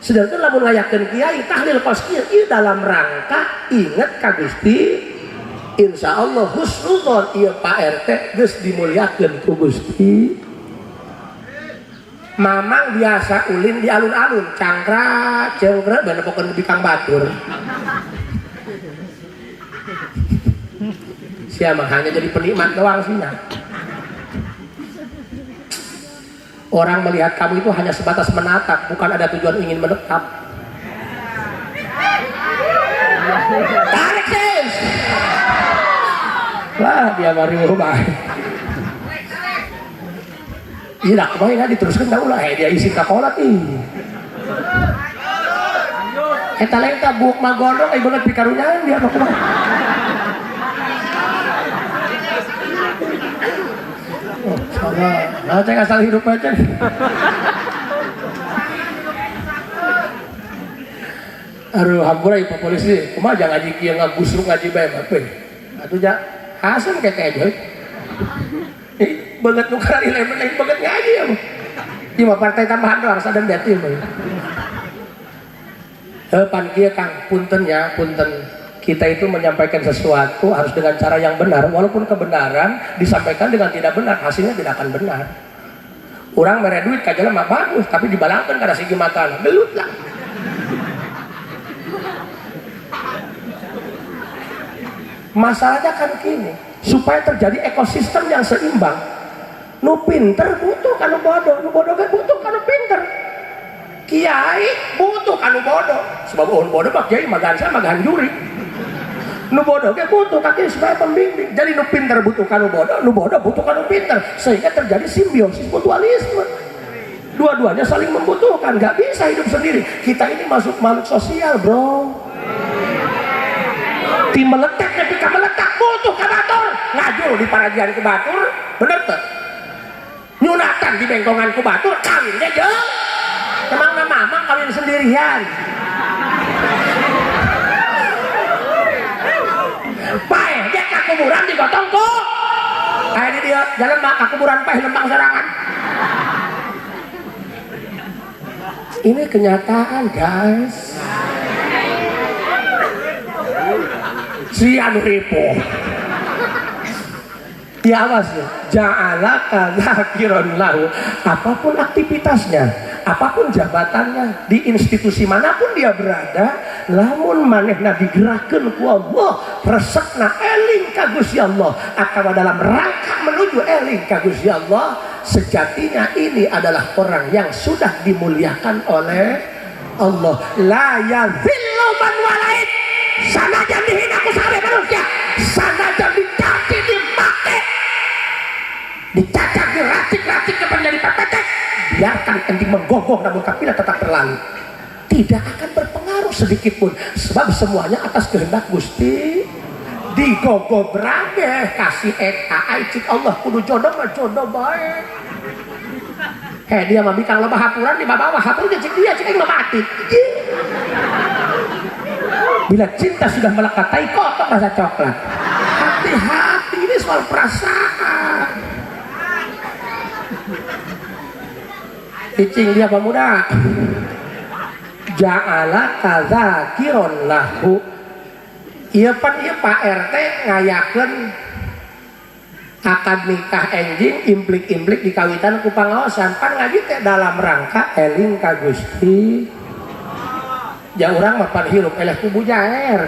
Sedangkan lamun ngayakeun kiai tahlil kos kieu ieu dalam rangka inget ka Gusti. Insya Allah husnuzon ieu Pak RT geus dimuliakeun ku Gusti. Mamang biasa ulin di alun-alun, cangkra, cengkra, bener pokoknya bikang batur. Siapa hanya jadi penikmat doang sih. Orang melihat kamu itu hanya sebatas menatap, bukan ada tujuan ingin menetap. Tarik sis. Lah dia mari rumah. Iya, kemarin diteruskan tahu lah, dia isi kakolat ih. Eta lain tabuk magondrong, ieu beungeut pikarunyaan dia mah kumaha. Allah, nah ceng asal hidup aja. Aduh, hampura ibu polisi, kumaha jangan ngaji kieu ngagusruk ngaji bae mah teh. Atuh ja hasan keke aja. Ih, banget nu karari lain banget ngaji ya. Ieu mah partai tambahan doang sadan beti mah. Heuh pan kieu Kang, punten ya, punten. Kita itu menyampaikan sesuatu harus dengan cara yang benar, walaupun kebenaran disampaikan dengan tidak benar, hasilnya tidak akan benar. Urang mere duit ka jelema bagus, tapi dibalangkeun kana sigi matana, gelut lah. Masalahnya kan gini, supaya terjadi ekosistem yang seimbang, nu pinter butuh kanu bodoh, nu bodoh kan butuh kanu pinter. Kiai butuh kanu bodoh, sebab nu bodoh mah kiai magansa magahan juri. Nu bodoh ge butuh kaki supaya pembimbing. Jadi nu pinter butuh kanu bodoh, nu bodoh butuh kanu pinter, sehingga terjadi simbiosis mutualisme. Dua-duanya saling membutuhkan, nggak bisa hidup sendiri. Kita ini masuk makhluk sosial, bro. Ti meletak ketika meletak butuh ka batur, ngajul di parajian ku batur, bener teu? Nyunatan di bengkongan ku batur, kawin ge jeung. Emang mama kawin sendirian. Paeh ge ka kuburan digotong ku. Aya di dieu jalan mah ka kuburan paeh lempang sorangan. Ini kenyataan, guys. Si anu ripuh. Ya awas ya. Ja'alaka dzakiran lahu. Apapun aktivitasnya, apapun jabatannya, di institusi manapun dia berada, lamun manehna digerakkeun ku Allah, resepna eling ka Gusti Allah, atawa dalam rangka menuju eling ka Gusti Allah, sejatinya ini adalah orang yang sudah dimuliakan oleh Allah. La yadhillu man walait. Sanajan dihina ku sabe manusia, sanajan dicaci dimake, dicacak diracik-racik depan jadi pepetek, biarkan anjing menggonggong namun kafilah tetap berlalu, tidak akan berpengaruh sedikit pun, sebab semuanya atas kehendak Gusti. Digogo berage kasih eta ai cik Allah kudu jodoh mah jodoh bae. Heh dia mah bikang loba hapuran di bawah hapuran cik dia cik aing mah mati. Bila cinta sudah melekat tai kotok rasa coklat. Hati-hati, ini soal perasaan. Cicing dia pemuda. Ja'ala kadzakiron lahu. Ieu pan ieu Pak RT ngayakeun akad nikah enjing implik-implik dikawitan ku pangaosan pan ngaji teh dalam rangka eling ka Gusti. Ja urang mah pan hirup eleh ku bujaer.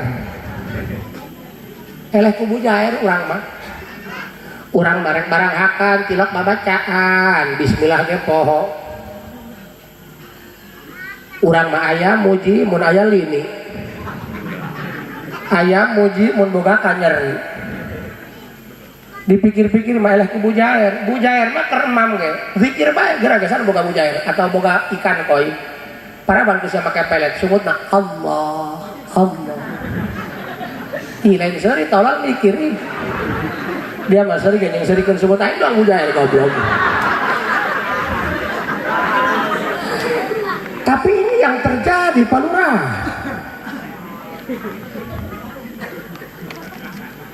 Eleh ku bujaer urang mah. Urang barek barang hakan tilok babacaan bismillah ge poho. Urang mah aya muji mun aya lini. Aya muji mun boga kanyeri. Dipikir-pikir mah eleh ku bujaer. Bujaer mah keur emam ge. Zikir bae geragesan boga bujaer atau boga ikan koi. Para bantu siapa pakai pelet sungutna Allah Allah. Ih lain seuri tolong mikir ih. Dia mah seuri ge jeung seurikeun sungut aing doang bujaer goblok. Tapi ini yang terjadi Pak Lurah.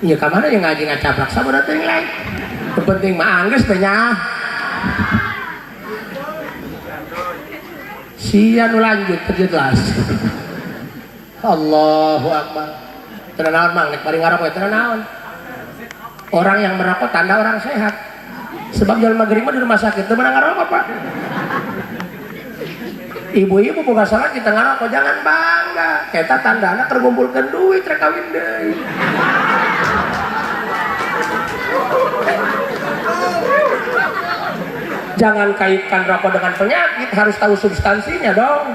Iya kamana yang ngaji ngacaprak saboda teuing lain. Yang penting mah anggeus teh nya. Sia nu lanjut terjelas. Allahu Akbar. Teu naon mang nek bari ngarokok teu naon. Orang yang merokok tanda orang sehat. Sebab jelema gering mah di rumah sakit teu meunang ngarokok, Pak. Ibu-ibu boga salah kita ngarokok jangan bangga. Eta tandana keur ngumpulkeun duit rek kawin deui. Jangan kaitkan rokok dengan penyakit, harus tahu substansinya dong.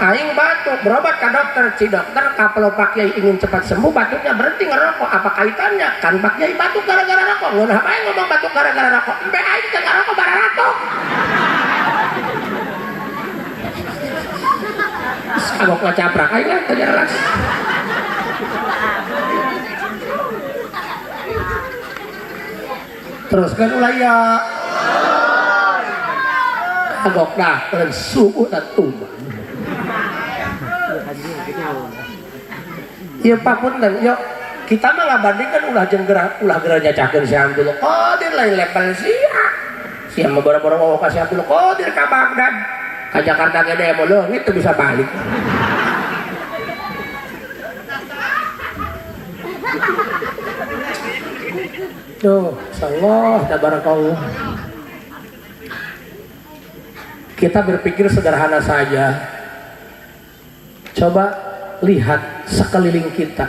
Aing batuk, berobat ke dokter, si dokter kalau Pak Kiai ingin cepat sembuh batuknya berhenti ngerokok, apa kaitannya? Kan Pak Kiai batuk gara-gara rokok, ngeunah bae ngomong batuk gara-gara rokok, embe aing teh ngarokok bararatok. Kagok ngacaprak aing lah teu jelas. Terus kan ulah ya. Agok dah dan subuh dan tumbang. Ya Pak punten, yuk kita mah ngabandingkan ulah jeung gerah, ulah gerah nyacakeun si Abdul Qadir lain level sia. Sia mah boro-boro mau ka si Abdul Qadir ka Baghdad, ka Jakarta ge demo leungit teu bisa balik. Tuh, insyaallah tabarakallah. Kita berpikir sederhana saja. Coba lihat sekeliling kita.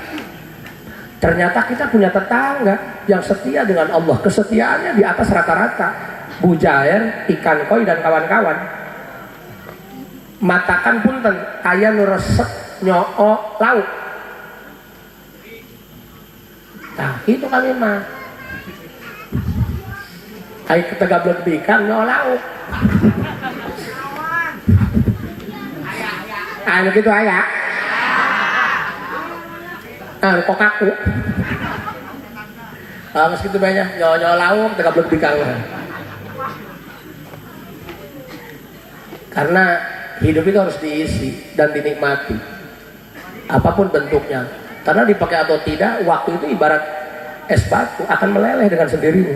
Ternyata kita punya tetangga yang setia dengan Allah. Kesetiaannya di atas rata-rata. Bujair, ikan koi dan kawan-kawan. Matakan punten, aya nu resep nyoo lauk. Nah, itu kami mah. Ayo ketegablek ikan nyoo lauk. Anu gitu aya. Anu kok kaku. Ah, geus kitu bae nya, nyawa-nyawa lauk tegablek bikang. Karena hidup itu harus diisi dan dinikmati. Apapun bentuknya. Karena dipakai atau tidak, waktu itu ibarat es batu akan meleleh dengan sendirinya.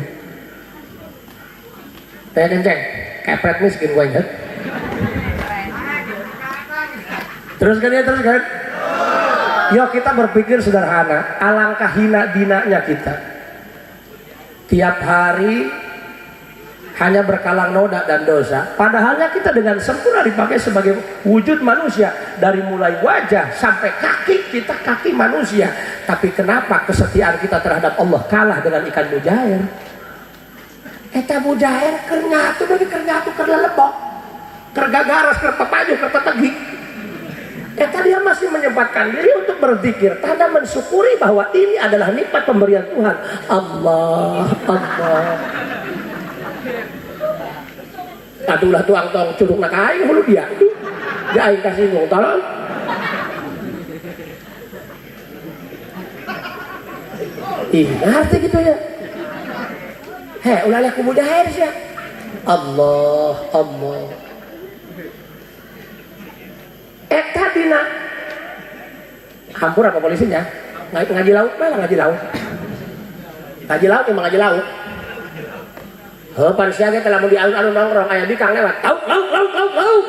Teh kenceng, kepret miskin gue inget. Terus kan ya, terus kan? Yuk kita berpikir sederhana, alangkah hina dinanya kita. Tiap hari hanya berkalang noda dan dosa. Padahalnya kita dengan sempurna dipakai sebagai wujud manusia. Dari mulai wajah sampai kaki kita kaki manusia. Tapi kenapa kesetiaan kita terhadap Allah kalah dengan ikan mujair? Eta mujair keur nyatu deui keur nyatu keur lelebok. Keur gagaras, keur papajuh, keur tetegi. Eta dia masih menyempatkan diri untuk berzikir, tanda mensyukuri bahwa ini adalah nikmat pemberian Tuhan. Allah, Allah. Aduh lah tuang tong curug nak aing hulu dia. Dia aing kasinggung tolong. Ih, ngerti gitu ya. Heh, ulah lah kubudaher sia. Allah, Allah. Eta dina hampur apa polisinya? Ngaji laut mah ngaji laut. Ngaji laut emang ngaji laut. Heuh pan sia ge teh lamun di alun-alun nongkrong aya bikang lewat. Laut, laut, laut, laut, laut.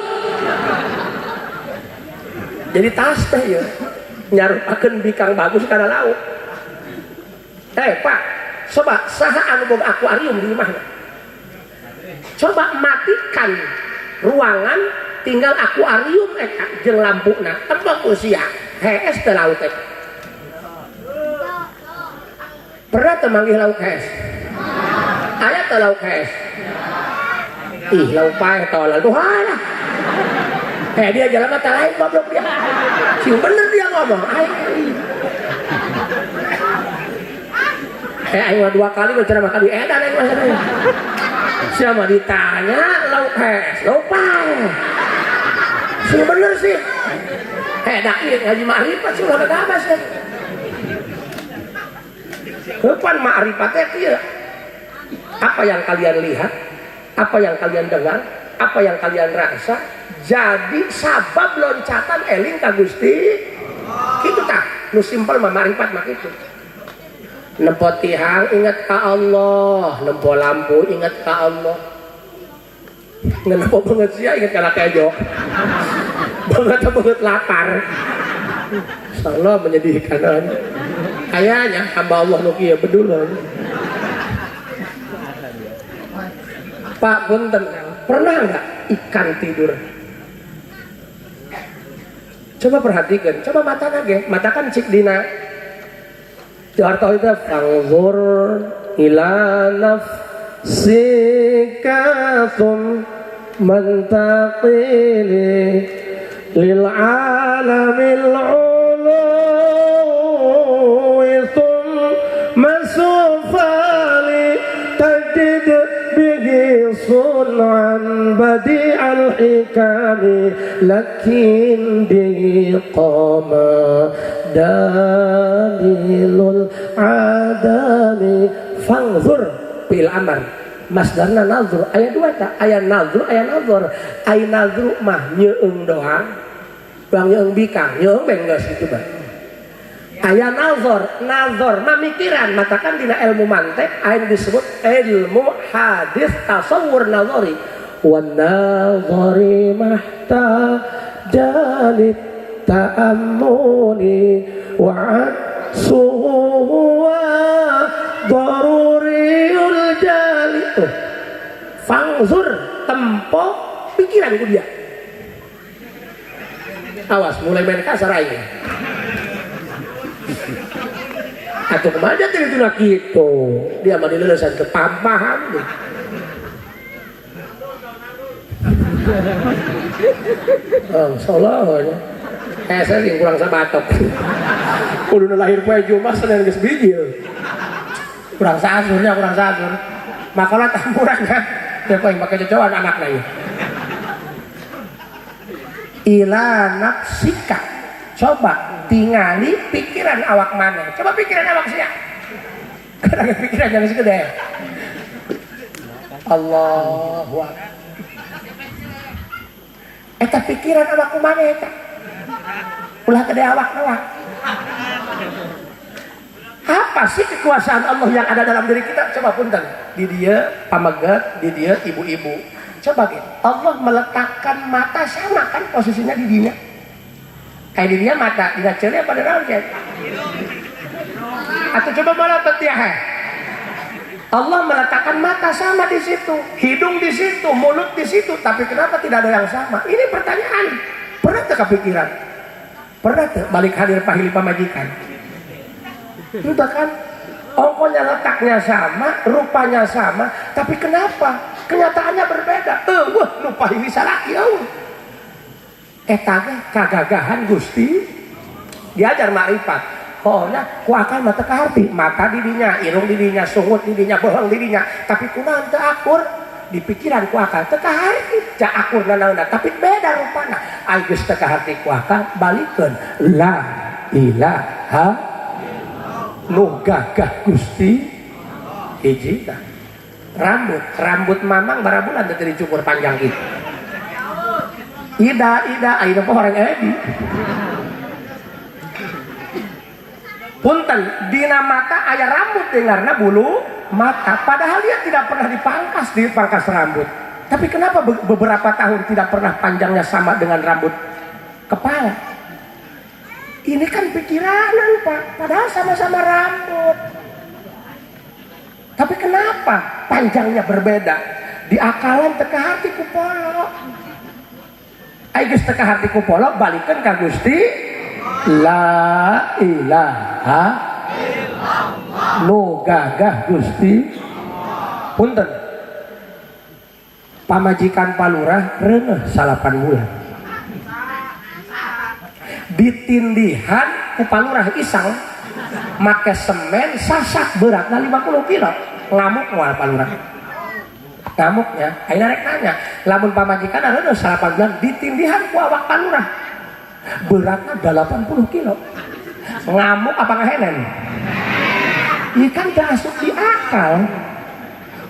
Jadi tas teh ieu nyarupakeun bikang bagus kana laut. Pak, coba saha anu boga akuarium di imahna? Coba matikan ruangan tinggal akuarium eta jeung lampuna tembok usia hees teh laut teh. Pernah teu manggih lauk hees? Aya teu lauk hees? Ih, lauk paeh tolol tuh halah. Dia jalan mata lain goblok dia. Sing bener dia ngomong. Aing. Aing mah dua kali bicara makan di edan aing mah. Siapa ditanya lauk hees, lauk paeh. Sing bener sih. Dak ieu ngaji ma'rifat sih ulah gabas ya. Kapan ma'rifat teh kieu? Apa yang kalian lihat, apa yang kalian dengar, apa yang kalian rasa, jadi sabab loncatan eling ka Gusti. Kitu tah, nu simpel mah ma'rifat mah kitu. Nempo tihang ingat ka Allah, nempo lampu ingat ka Allah. Nempo banget sia ingat kana kejo. Banget banget lapar. Insyaallah menyedihkan. Kayaknya hamba Allah nu kieu bedul. Pak punten, pernah nggak ikan tidur? Coba perhatikan, coba mata ge, mata kan cik dina. Harta itu fangzur ila nafsika thumma taqili lil alamil uluwi thumma sufali tajid bihi sun'an badi'al hikami lakin bihi qama dalilul adami. Fangzur bil amar, Masdarna nazru aya dua ta, aya nazru aya nazar. Aya nazru mah nyeung doang. Doang nyeung bikang, nyeung benggeus kitu bae. Aya nazar, nazar mah mikiran, matakan dina ilmu mantek aya disebut ilmu hadis tasawur nazari. Wan nazari mahta jalit ta'ammuli wa suwa daruriyul jali. Tuh fangzur tempo pikiran ku dia. Awas mulai main kasar aing. Atau kemana tadi itu nak gitu dia mah dilelesan ke paham deh. Oh, salah aja. Saya sih kurang sabatok. Kudu lahir poe Jumat Senin geus bijil. Kurang sasurnya, kurang sasur. Makalah tampuran kan. Dia kok make cocokan anakna ieu. Ila nafsika. Coba tingali pikiran awak mana. Coba pikiran awak sia. Karena pikiran jangan segede. Allahu akbar. Eta pikiran awak kumaha eta? Ulah gede awak awak. Apa sih kekuasaan Allah yang ada dalam diri kita? Coba punten. Di dia pameget, di dia ibu-ibu. Coba gitu. Allah meletakkan mata sama kan posisinya di dia. Kayak di dia mata, di ceuli apa di naon? Atau coba meletak ya. Allah meletakkan mata sama di situ, hidung di situ, mulut di situ, tapi kenapa tidak ada yang sama? Ini pertanyaan. Pernah tak kepikiran? Pernah tak balik hadir pahili pamajikan? Udah kan? Ongkonya letaknya sama, rupanya sama, tapi kenapa? Kenyataannya berbeda. Wah, nu pahili salaki eueuh. Eta ge kagagahan Gusti diajar makrifat. Pokoknya ku akal mata kaharti, mata didinya, irung didinya, sungut didinya, bohong didinya, tapi kunaon teu akur di pikiran ku akal teu kaharti, ca akur nanaonna, tapi beda rupana. Ai geus teu kaharti ku akal balikeun la ilaha nu gagah Gusti hiji tah. Rambut, rambut mamang barabulan teu dicukur panjang kitu. Ida ida ayeuna mah orang edi. Punten, dina mata aya rambut dengarna bulu mata. Padahal dia tidak pernah dipangkas, dipangkas rambut. Tapi kenapa beberapa tahun tidak pernah panjangnya sama dengan rambut kepala? Ini kan pikiranan, Pak. Padahal sama-sama rambut. Tapi kenapa panjangnya berbeda? Di akalan teka hati ku polo. Ai geus teka hati ku polo balikeun ka Gusti. La ilaha illallah nu gagah Gusti. Punten, pamajikan palurah reuneuh 8 bulan ditindihan ku palurah isang make semen sasak beratna 50 kilo. Ngamuk moal palurah, ngamuknya ayeuna rek nanya lamun pamajikan reuneuh 8 bulan ditindihan ku awak palurah beratnya 80 kilo, ngamuk apa ngahenen? Ini kan gak asup di akal.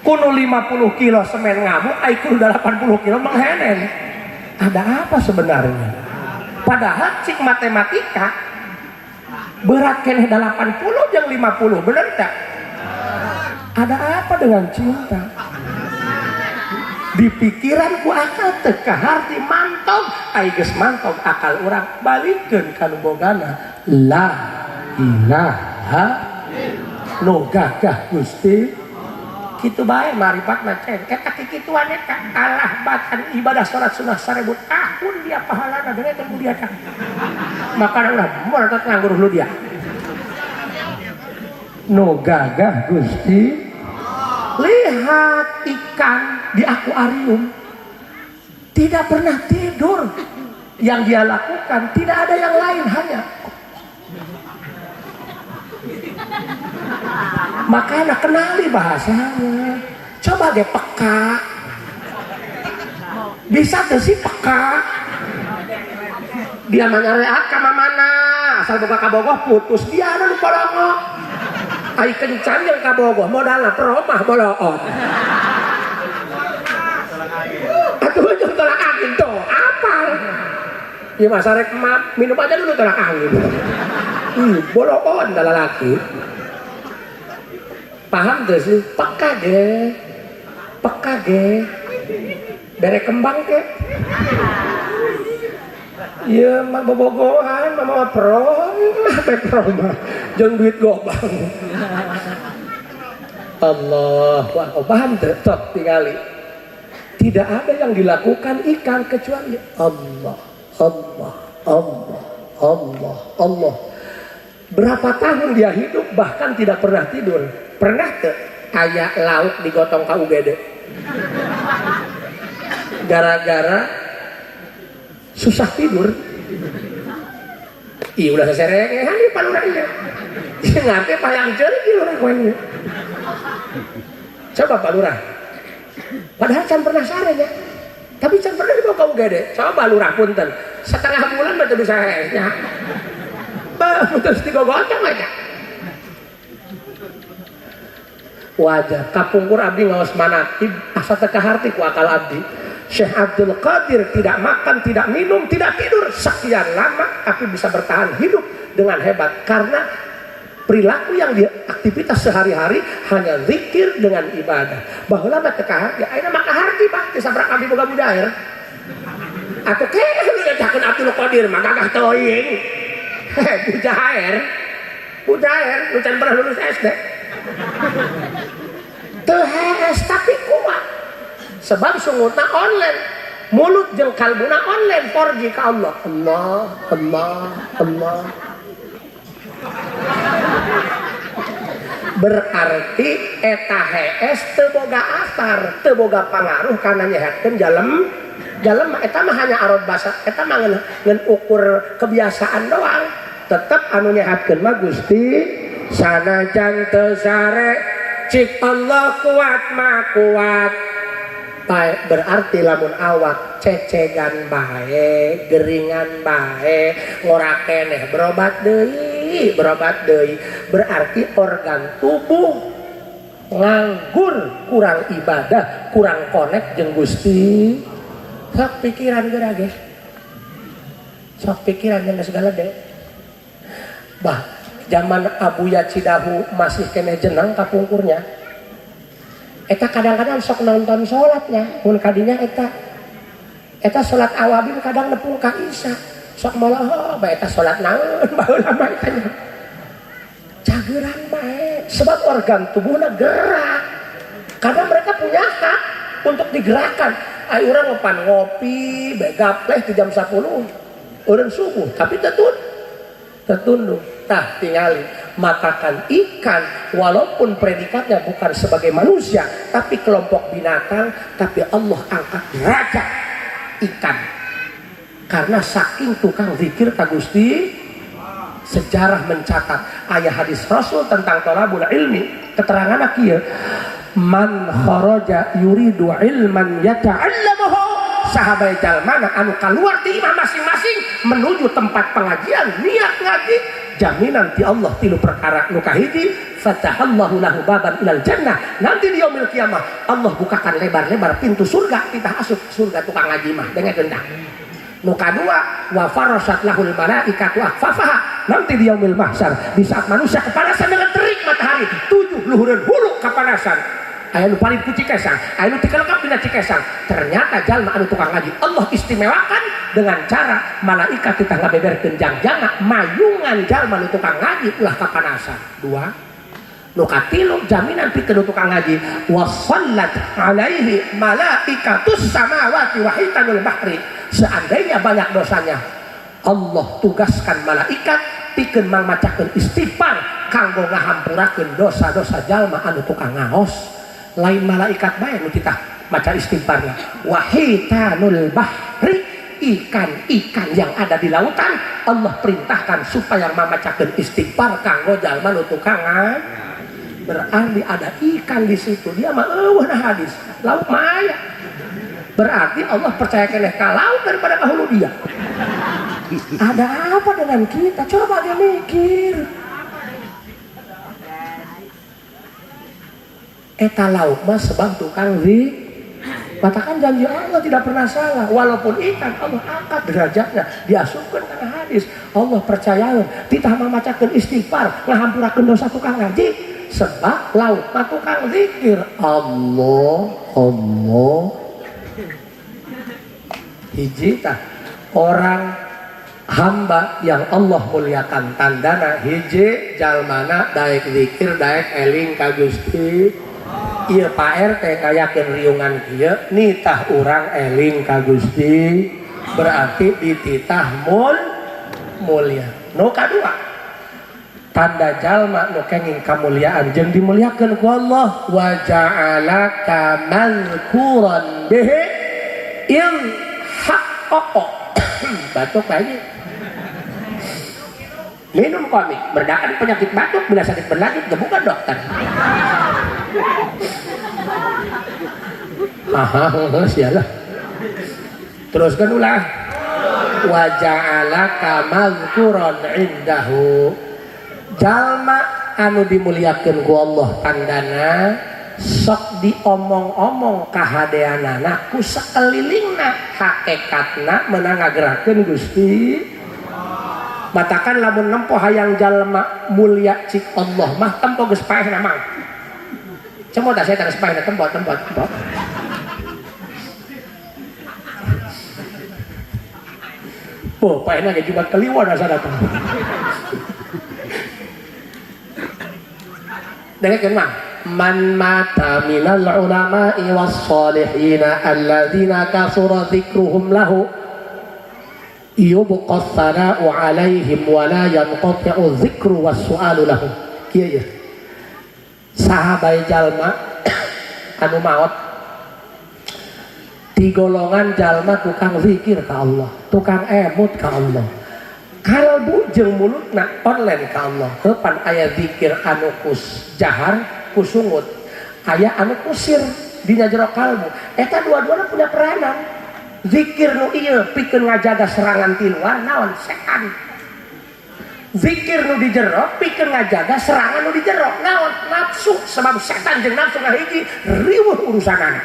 Kuno 50 kilo semen ngamuk, ai kuno 80 kilo menghenen. Ada apa sebenarnya? Padahal cik matematika berat keneh 80 jeung 50, bener tak? Ada apa dengan cinta? Di pikiran ku akal teu kaharti mantog, ai geus mantog akal urang balikeun ka nu bogana la ilaha nu gagah Gusti. Kitu bae maripatna cen eta kikituan eta kalah batan ibadah salat sunah 1000 tahun dia pahalana gede teh dia tah. Makana urang moal nganggur lu dia. Nu gagah Gusti. Lihat ikan di akuarium tidak pernah tidur. Yang dia lakukan tidak ada yang lain, hanya makanya kenali bahasanya. Coba deh peka. Bisa tuh sih peka. Dia manyareat ka mana asal boga kabogoh putus dia anu polongo. Ai kencan jeung kabogoh modalna peromah boloon. Atuh jeung tolak angin tuh apal. Ieu mah sarek minum aja dulu tolak angin. Ih, bolokon dah lalaki. Paham teu sih? Peka ge. Peka ge. Bere kembang ke. Ieu mah bobogohan, mama pro, pro mah jeung duit gobang. Allah, wah, paham teu? Tok tingali. Tidak ada yang dilakukan ikan kecuali Allah, Allah, Allah, Allah, Allah. Berapa tahun dia hidup bahkan tidak pernah tidur. Pernah teu aya lauk digotong ka UGD? Gara-gara susah tidur. Ih udah seserengehan di palurahnya. Ieu ngarti payang ceurik ieu lurah kowe. Coba Pak Lurah. Padahal can pernah sare nya. Tapi can pernah dibawa ka UGD. Coba Lurah punten. Setengah bulan mah teu bisa hees nya. Bah, terus digogotong aja. Wajar kapungkur abdi ngaos manaqib asa teu kaharti ku akal abdi. Syekh Abdul Qadir tidak makan, tidak minum, tidak tidur sekian lama tapi bisa bertahan hidup dengan hebat karena perilaku yang dia aktivitas sehari-hari hanya zikir dengan ibadah. Baheula mah teu kaharti, ayeuna mah kaharti Pak, teu sabrak abdi boga mujair. Atuh ke lu nyacakeun Abdul Qadir mah gagah teuing. Heh, mujair. Mujair, nu can pernah lulus SD. Teu hees tapi kuat. Sebab sungutna online, mulut jeung kalbuna online 4G ka Allah. Allah, Allah, Allah. Berarti eta hees teu boga asar, teu boga pangaruh kana nyehatkeun jalem. Jalem eta mah hanya arot basa, eta mah ngan ukur kebiasaan doang. Tetep anu nyehatkeun mah Gusti sanajan teu sare cik Allah kuat mah kuat. Baik, berarti lamun awak cecegan bae, geringan bae, ngora keneh berobat deui, berobat deui. Berarti organ tubuh nganggur, kurang ibadah, kurang konek jeung Gusti. Sok pikiran geura ge. Sok pikiran jeung segala de. Bah, zaman Abuya Cidahu masih keneh jenang kapungkurnya. Eta kadang-kadang sok nonton sholatnya, mun kadinya eta. Eta sholat awabin kadang nepung ka Isya. Sok moloho bae eta sholat naon baheula mah eta nya. Cageran bae, sebab organ tubuhna gerak. Karena mereka punya hak untuk digerakkan. Ayo urang ngepan ngopi, bae gapleh di jam 10. Eureun subuh, tapi tetunduk. Tah tingali matakan ikan walaupun predikatnya bukan sebagai manusia tapi kelompok binatang, tapi Allah angkat raja ikan karena saking tukang zikir ka Gusti. Sejarah mencatat ayat hadis Rasul tentang thalabul ilmi, keterangan kieu, man kharaja yuridu ilman yata'allamahu, sahabat jalmana anu kaluar ti imah masing-masing menuju tempat pengajian niat ngaji, jaminan ti Allah tilu perkara. Nu kahiji, fatahallahu lahu baban ilal jannah, nanti di yaumil kiamah Allah bukakan lebar-lebar pintu surga, kita asup surga tukang ngaji mah dengekeun tah. Nu kadua, wa farasat lahul malaikatu akfafaha, nanti di yaumil mahsyar di saat manusia kepanasan dengan terik matahari, tujuh luhureun hulu kepanasan, aya nu paling ku cikesang, aya nu tikelekap dina cikesang. Ternyata jalma anu tukang ngaji Allah istimewakan dengan cara malaikat kita ngabeberkeun jangjanga mayungan jalma nu tukang ngaji ulah kapanasan. Dua, nu katilu jaminan pikeun tukang ngaji, wassallat alaihi malaikatus samawati wa hitanul bahri, seandainya banyak dosanya Allah tugaskan malaikat pikeun mangmacakeun istighfar kanggo ngahampurakeun dosa-dosa jalma anu tukang ngaos. Lain malaikat bae nu titah maca istighfarna, wahitanul bahri, ikan-ikan yang ada di lautan Allah perintahkan supaya mamacakeun istighfar kanggo jalma nu tukang. Berarti ada ikan di situ, dia mah eueuh na hadis laut mah aya. Berarti Allah percaya keneh ka laut daripada ka hulu dia. Ada apa dengan kita? Coba dia mikir. Eta lauk mah sebab tukang zikir. Katakan janji Allah tidak pernah salah. Walaupun ikan Allah angkat derajatnya, diasupkeun kana hadis. Allah percayaeun, titah mamacakeun istighfar, ngahampurakeun dosa tukang ngaji. Sebab laut mah tukang zikir. Allah, Allah. Hiji tah orang hamba yang Allah muliakan tandana hiji jalmana daek zikir daek eling ka Gusti. Ieu Pak RT ngayakeun riungan kieu nitah urang eling ka Gusti, berarti dititah mulia. Nu kadua tanda jalma nu kenging kamuliaan jeung dimuliakeun ku Allah, wa ja'alaka mazkuran bihi in haqqaqa. Batuk lagi. Minum komik, berdakan penyakit batuk, bila sakit berlanjut gebukan dokter. Hahaha, sialah. Teruskan ulah. Wa ja'alaka mazkuran indahu. Jalma anu dimuliakeun ku Allah tandana sok diomong-omong kahadeanana ku sakelilingna, hakikatna meunang ngagerakeun Gusti. Matakan lamun nempo hayang jalma mulia cik Allah mah tempo geus paehna mah. Cemo tah saya geus paehna tempo tempo tempo. Oh, paehna ge Jumat Kliwon asa datang. Dengekeun mah. Man mata minal ulama'i was salihina alladzina kasura dzikruhum lahu yubqa tsana'u 'alaihim wa la yanqati'u dzikru was su'alu lahum. Kieu ye. Saha bae jalma anu maot di golongan jalma tukang zikir ka Allah, tukang emut ka Allah. Kalbu jeung mulutna online ka Allah. Heupan aya zikir anu kus jahar kusungut, aya anu kusir dina jero kalbu. Eta dua-duana punya peranan. Zikir nu ieu pikeun ngajaga serangan ti luar naon setan. Zikir nu di jero pikeun ngajaga serangan nu di jero naon nafsu, sebab setan jeung nafsu ngahiji riweuh urusanana.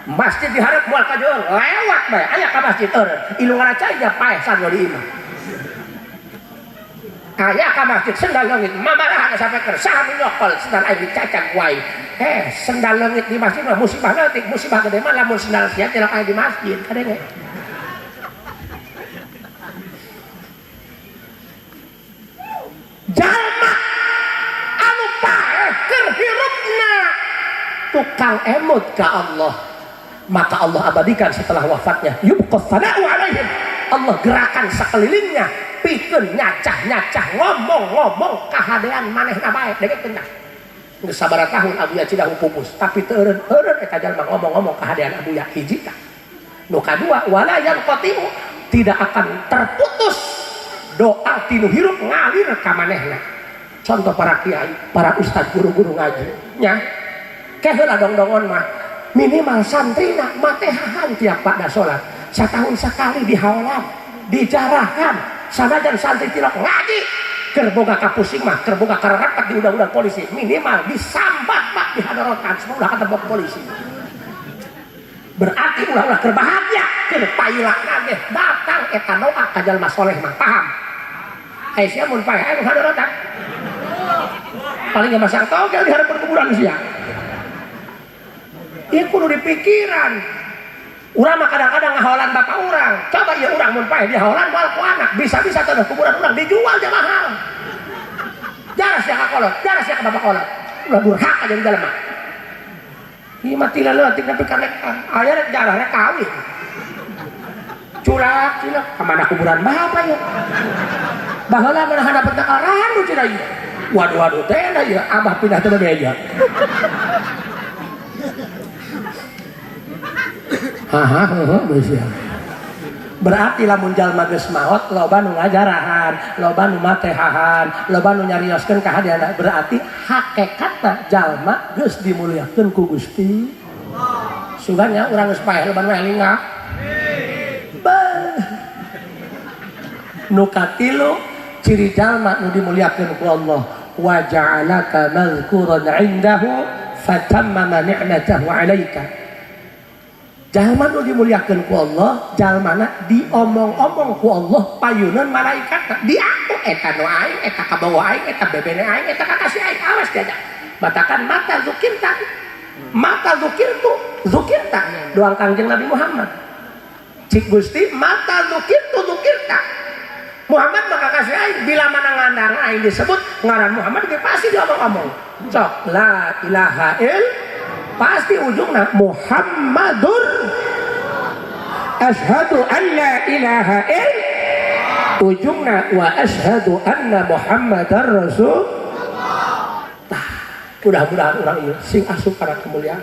Masjid diharap moal kajoeun lewat bae aya ka masjid eureun ilungan cai nya paeh sandal di imah. Aya ka masjid sendal leungit mamarahan sampai keur saha nu nyokol sendal aing dicacag wae. Sendal leungit di masjid mah musibah leutik, musibah gede mah lamun sendal sia tilok aya di masjid kadenge. Jalma anu paeh keur hirupna tukang emut ka Allah, maka Allah abadikan setelah wafatnya. Yubqa tsana'u alaihim. Allah gerakan sakelilingnya pikeun nyacah-nyacah ngomong-ngomong kahadean manehna bae. Dengekeun tah. Geus sabaraha tahun Abuya Cidahu pupus, tapi teu eureun-eureun eta jalma ngomong-ngomong kahadean Abuya hiji tah. Nu kadua wala yanqatiu, tidak akan terputus doa tinu hirup ngalir ka manehna. Contoh para kiai, para ustad, guru-guru ngaji nya. Ke heula dongdongon mah minimal santrina matehahan tiap pada salat. Satahun sekali dihaolan, dijarahan. Sanajan santri tilok ngaji keur boga kapusing mah, keur boga kararepet di undang-undang polisi, minimal disambat pak dihadorotan ulah ketebok polisi. Berarti ulah-ulah keur bahagia, keur pailakna ge datang eta doa ka jalma soleh mah, paham? Sia mun paeh aya nu hadorotan. Paling masang togel di hadapan kuburan sia. Ieu kudu dipikiran. Urang mah kadang-kadang ngahaolan bapak urang. Coba ieu urang mun paeh dihaolan moal ku anak, bisa-bisa tanah kuburan urang dijual dia mahal. Jaras ya ka kolot, jaras ya ka bapak kolot. Ulah durhaka jadi jalma. Ieu mah tila leutik tapi karek aya rek jarah rek kawin. Culak cilak ka mana kuburan bapak ieu. Baheula mah hadapan teh karandu cenah ieu. Waduh waduh teh ieu abah pindah teh beja. Hahaha geus. Berarti lamun jalma geus maot loba nu ngajarahan, loba nu matehahan, loba nu nyarioskeun kahadeanna, berarti hakikatna jalma geus dimuliakeun ku Gusti. Sugan nya urang geus paeh loba nu eling ah. Nu katilu ciri jalma nu dimuliakeun ku Allah, wa ja'alaka mazkuran 'indahu fatammama ni'matahu 'alaika. Jalma nu dimuliakeun ku Allah, jalmana diomong-omong ku Allah payuneun malaikat. Diaku eta nu aing, eta kabawa aing, eta bebene aing, eta kakasih aing, awas diajak. Batakan mata zukirta. Mata zukirtu, zukirta. Doang Kangjeng Nabi Muhammad. Cik Gusti mata zukirtu zukirta. Muhammad maka kasih aing bila mana ngandang aing disebut ngaran Muhammad dia pasti diomong-omong. Sok la ilaha il pasti ujungna Muhammadur asyhadu an la ilaha il ujungna wa asyhadu anna Muhammadar Rasul. Tah, mudah-mudahan urang ieu sing asup kana kemuliaan.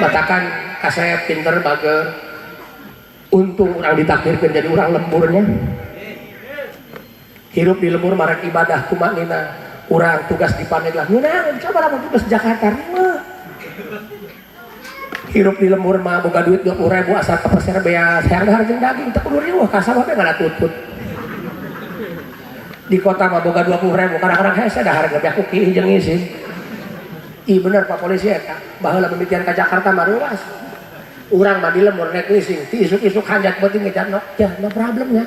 Matakan kasep pinter bager. Untung urang ditakdirkeun jadi urang lemburnya. Hirup di lembur marek ibadah kumanina. Urang tugas di Pandeglang. Ngeunang coba lamun tugas Jakarta mah. Hirup di lembur mah boga duit 20.000 asal ka pasar beas, hayang dahar jeung daging teu kudu riweuh ka sawah teh ngalatutut. Di kota mah boga 20.000 kadang-kadang hese dahar ge beak ku jeung ngising. Ih bener Pak Polisi eta, baheula mimitian ka Jakarta mah reuas. Urang mah di lembur rek ngising, ti isuk-isuk hanjat penting ngejar no, ya no problemnya.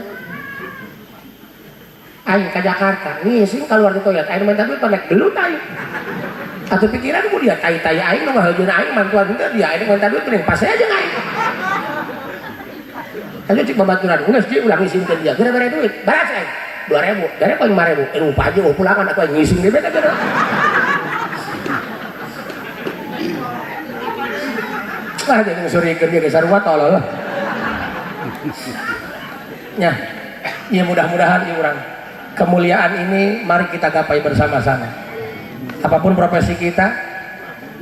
Aing ka Jakarta, ngising keluar di toilet, aing minta duit panek gelut aing. Atau pikiran ku dia tai-tai aing nu ngahajeun aing mantuan henteu dia aing minta duit mending pas aja aing. Aja cik babaturan, geus ji ulah ngisingkeun dia, gara-gara duit, baras aing. 2.000, dari paling 5.000, lupa aja oh pulangan aku aing ngising deui beta gara. Wah, jadi ngesurikeun dia sarua tolol lah. Ya, ya mudah-mudahan ieu urang kemuliaan ini mari kita gapai bersama-sama. Apapun profesi kita,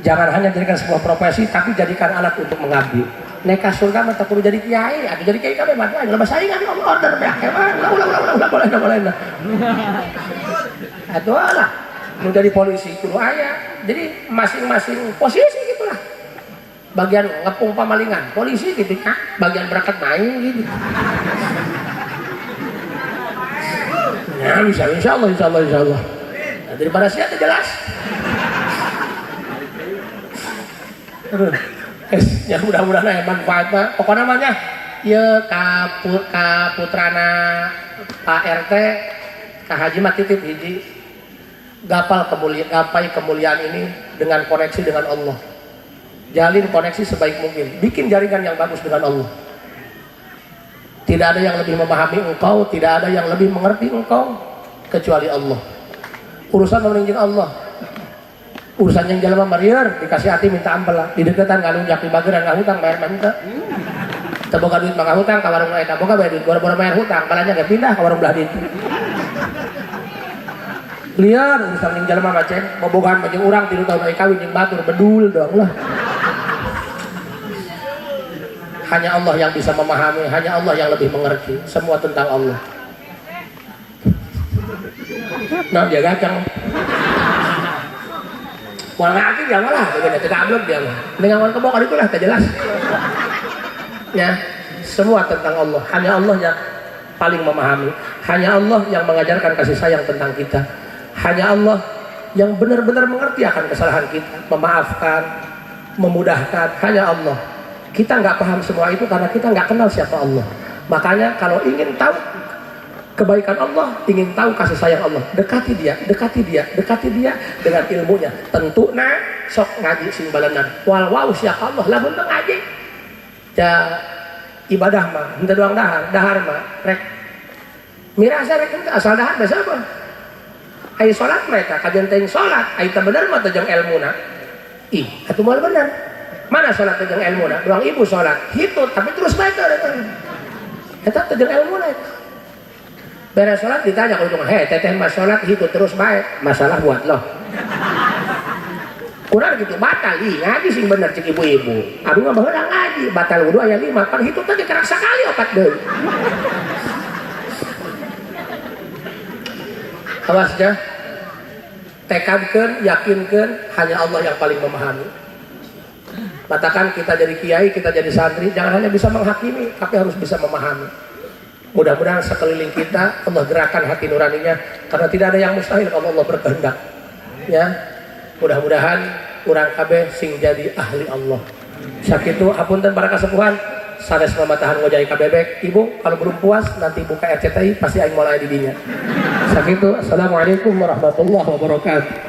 jangan hanya jadikan sebuah profesi, tapi jadikan alat untuk mengabdi. Neka surga mah teu kudu jadi kiai, atuh jadi kiai kabeh mah aing lebah saingan order beak mah. Ulah ulah ulah ulah boleh boleh. Atuh lah, nu jadi polisi kudu aya. Jadi masing-masing posisi gitulah. Bagian ngepung pamalingan, polisi gitu, bagian berangkat main gitu. Ya bisa, insya Allah, insya Allah, insya Allah. Nah, daripada siapa jelas. Aduh, ya mudah-mudahan ya manfaatnya. Pokoknya namanya, ya kaputrana Pak RT, Kak Haji mah titip hiji. Gapai kemuliaan ini dengan koneksi dengan Allah. Jalin koneksi sebaik mungkin, bikin jaringan yang bagus dengan Allah. Tidak ada yang lebih memahami engkau, tidak ada yang lebih mengerti engkau kecuali Allah. Urusan meninggi Allah. Urusan yang jalan marier dikasih hati minta ampel lah. Di deketan ngalunjak di bageran ngahutang bayar mah teu. Boga duit mah ngahutang ka warung eta boga bayar duit boro-boro bayar hutang, balanja ge pindah ka warung belah ditu. Liar urusan yang jalan mah ceng, bobogohan mah jeung urang 3 tahun euy kawin jeung batur bedul doang lah. Hanya Allah yang bisa memahami, hanya Allah yang lebih mengerti semua tentang Allah. Nah, dia gacang. Wah ngerti dia malah, begini tidak dia mah. Dengan kebokar itulah tak jelas. Ya, semua tentang Allah. Hanya Allah yang paling memahami. Hanya Allah yang mengajarkan kasih sayang tentang kita. Hanya Allah yang benar-benar mengerti akan kesalahan kita, memaafkan, memudahkan. Hanya Allah. Kita nggak paham semua itu karena kita nggak kenal siapa Allah. Makanya kalau ingin tahu kebaikan Allah, ingin tahu kasih sayang Allah, dekati dia, dekati dia, dekati dia dengan ilmunya. Tentu na sok ngaji sing balenan. Wal wau siapa Allah lamun teu ngaji. Ya ibadah mah henteu doang dahar, dahar mah rek mirasa rek henteu asal dahar biasa apa? Ai salat mah eta kajian teuing salat, ai teu bener mah teu jeung elmuna. Ih, atuh moal bener. Mana salat teu jeung elmuna? Doang ibu salat, hitut tapi terus bae teu eta teu jeung elmuna eta. Beres sholat ditanya kalau cuma, hei teteh mas sholat hitut terus baik, masalah buat lo. Kurang gitu batal, ih ngaji sing bener cik ibu-ibu. Aduh nggak baheula ngaji, batal wudu aya 5, pan hitut teh kerak sakali 4 deui. Awas ya, tekadkeun, yakinkeun, hanya Allah yang paling memahami. Katakan kita jadi kiai, kita jadi santri, jangan hanya bisa menghakimi, tapi harus bisa memahami. Mudah-mudahan sekeliling kita Allah gerakan hati nuraninya, karena tidak ada yang mustahil kalau Allah berkehendak. Ya, mudah-mudahan urang kabeh sing jadi ahli Allah. Sakitu hapunten para kasepuhan, sanes mamatahan ngojay ka bebek. Ibu kalau belum puas nanti buka RCTI pasti aing moal aya di dinya. Sakitu, assalamualaikum warahmatullahi wabarakatuh.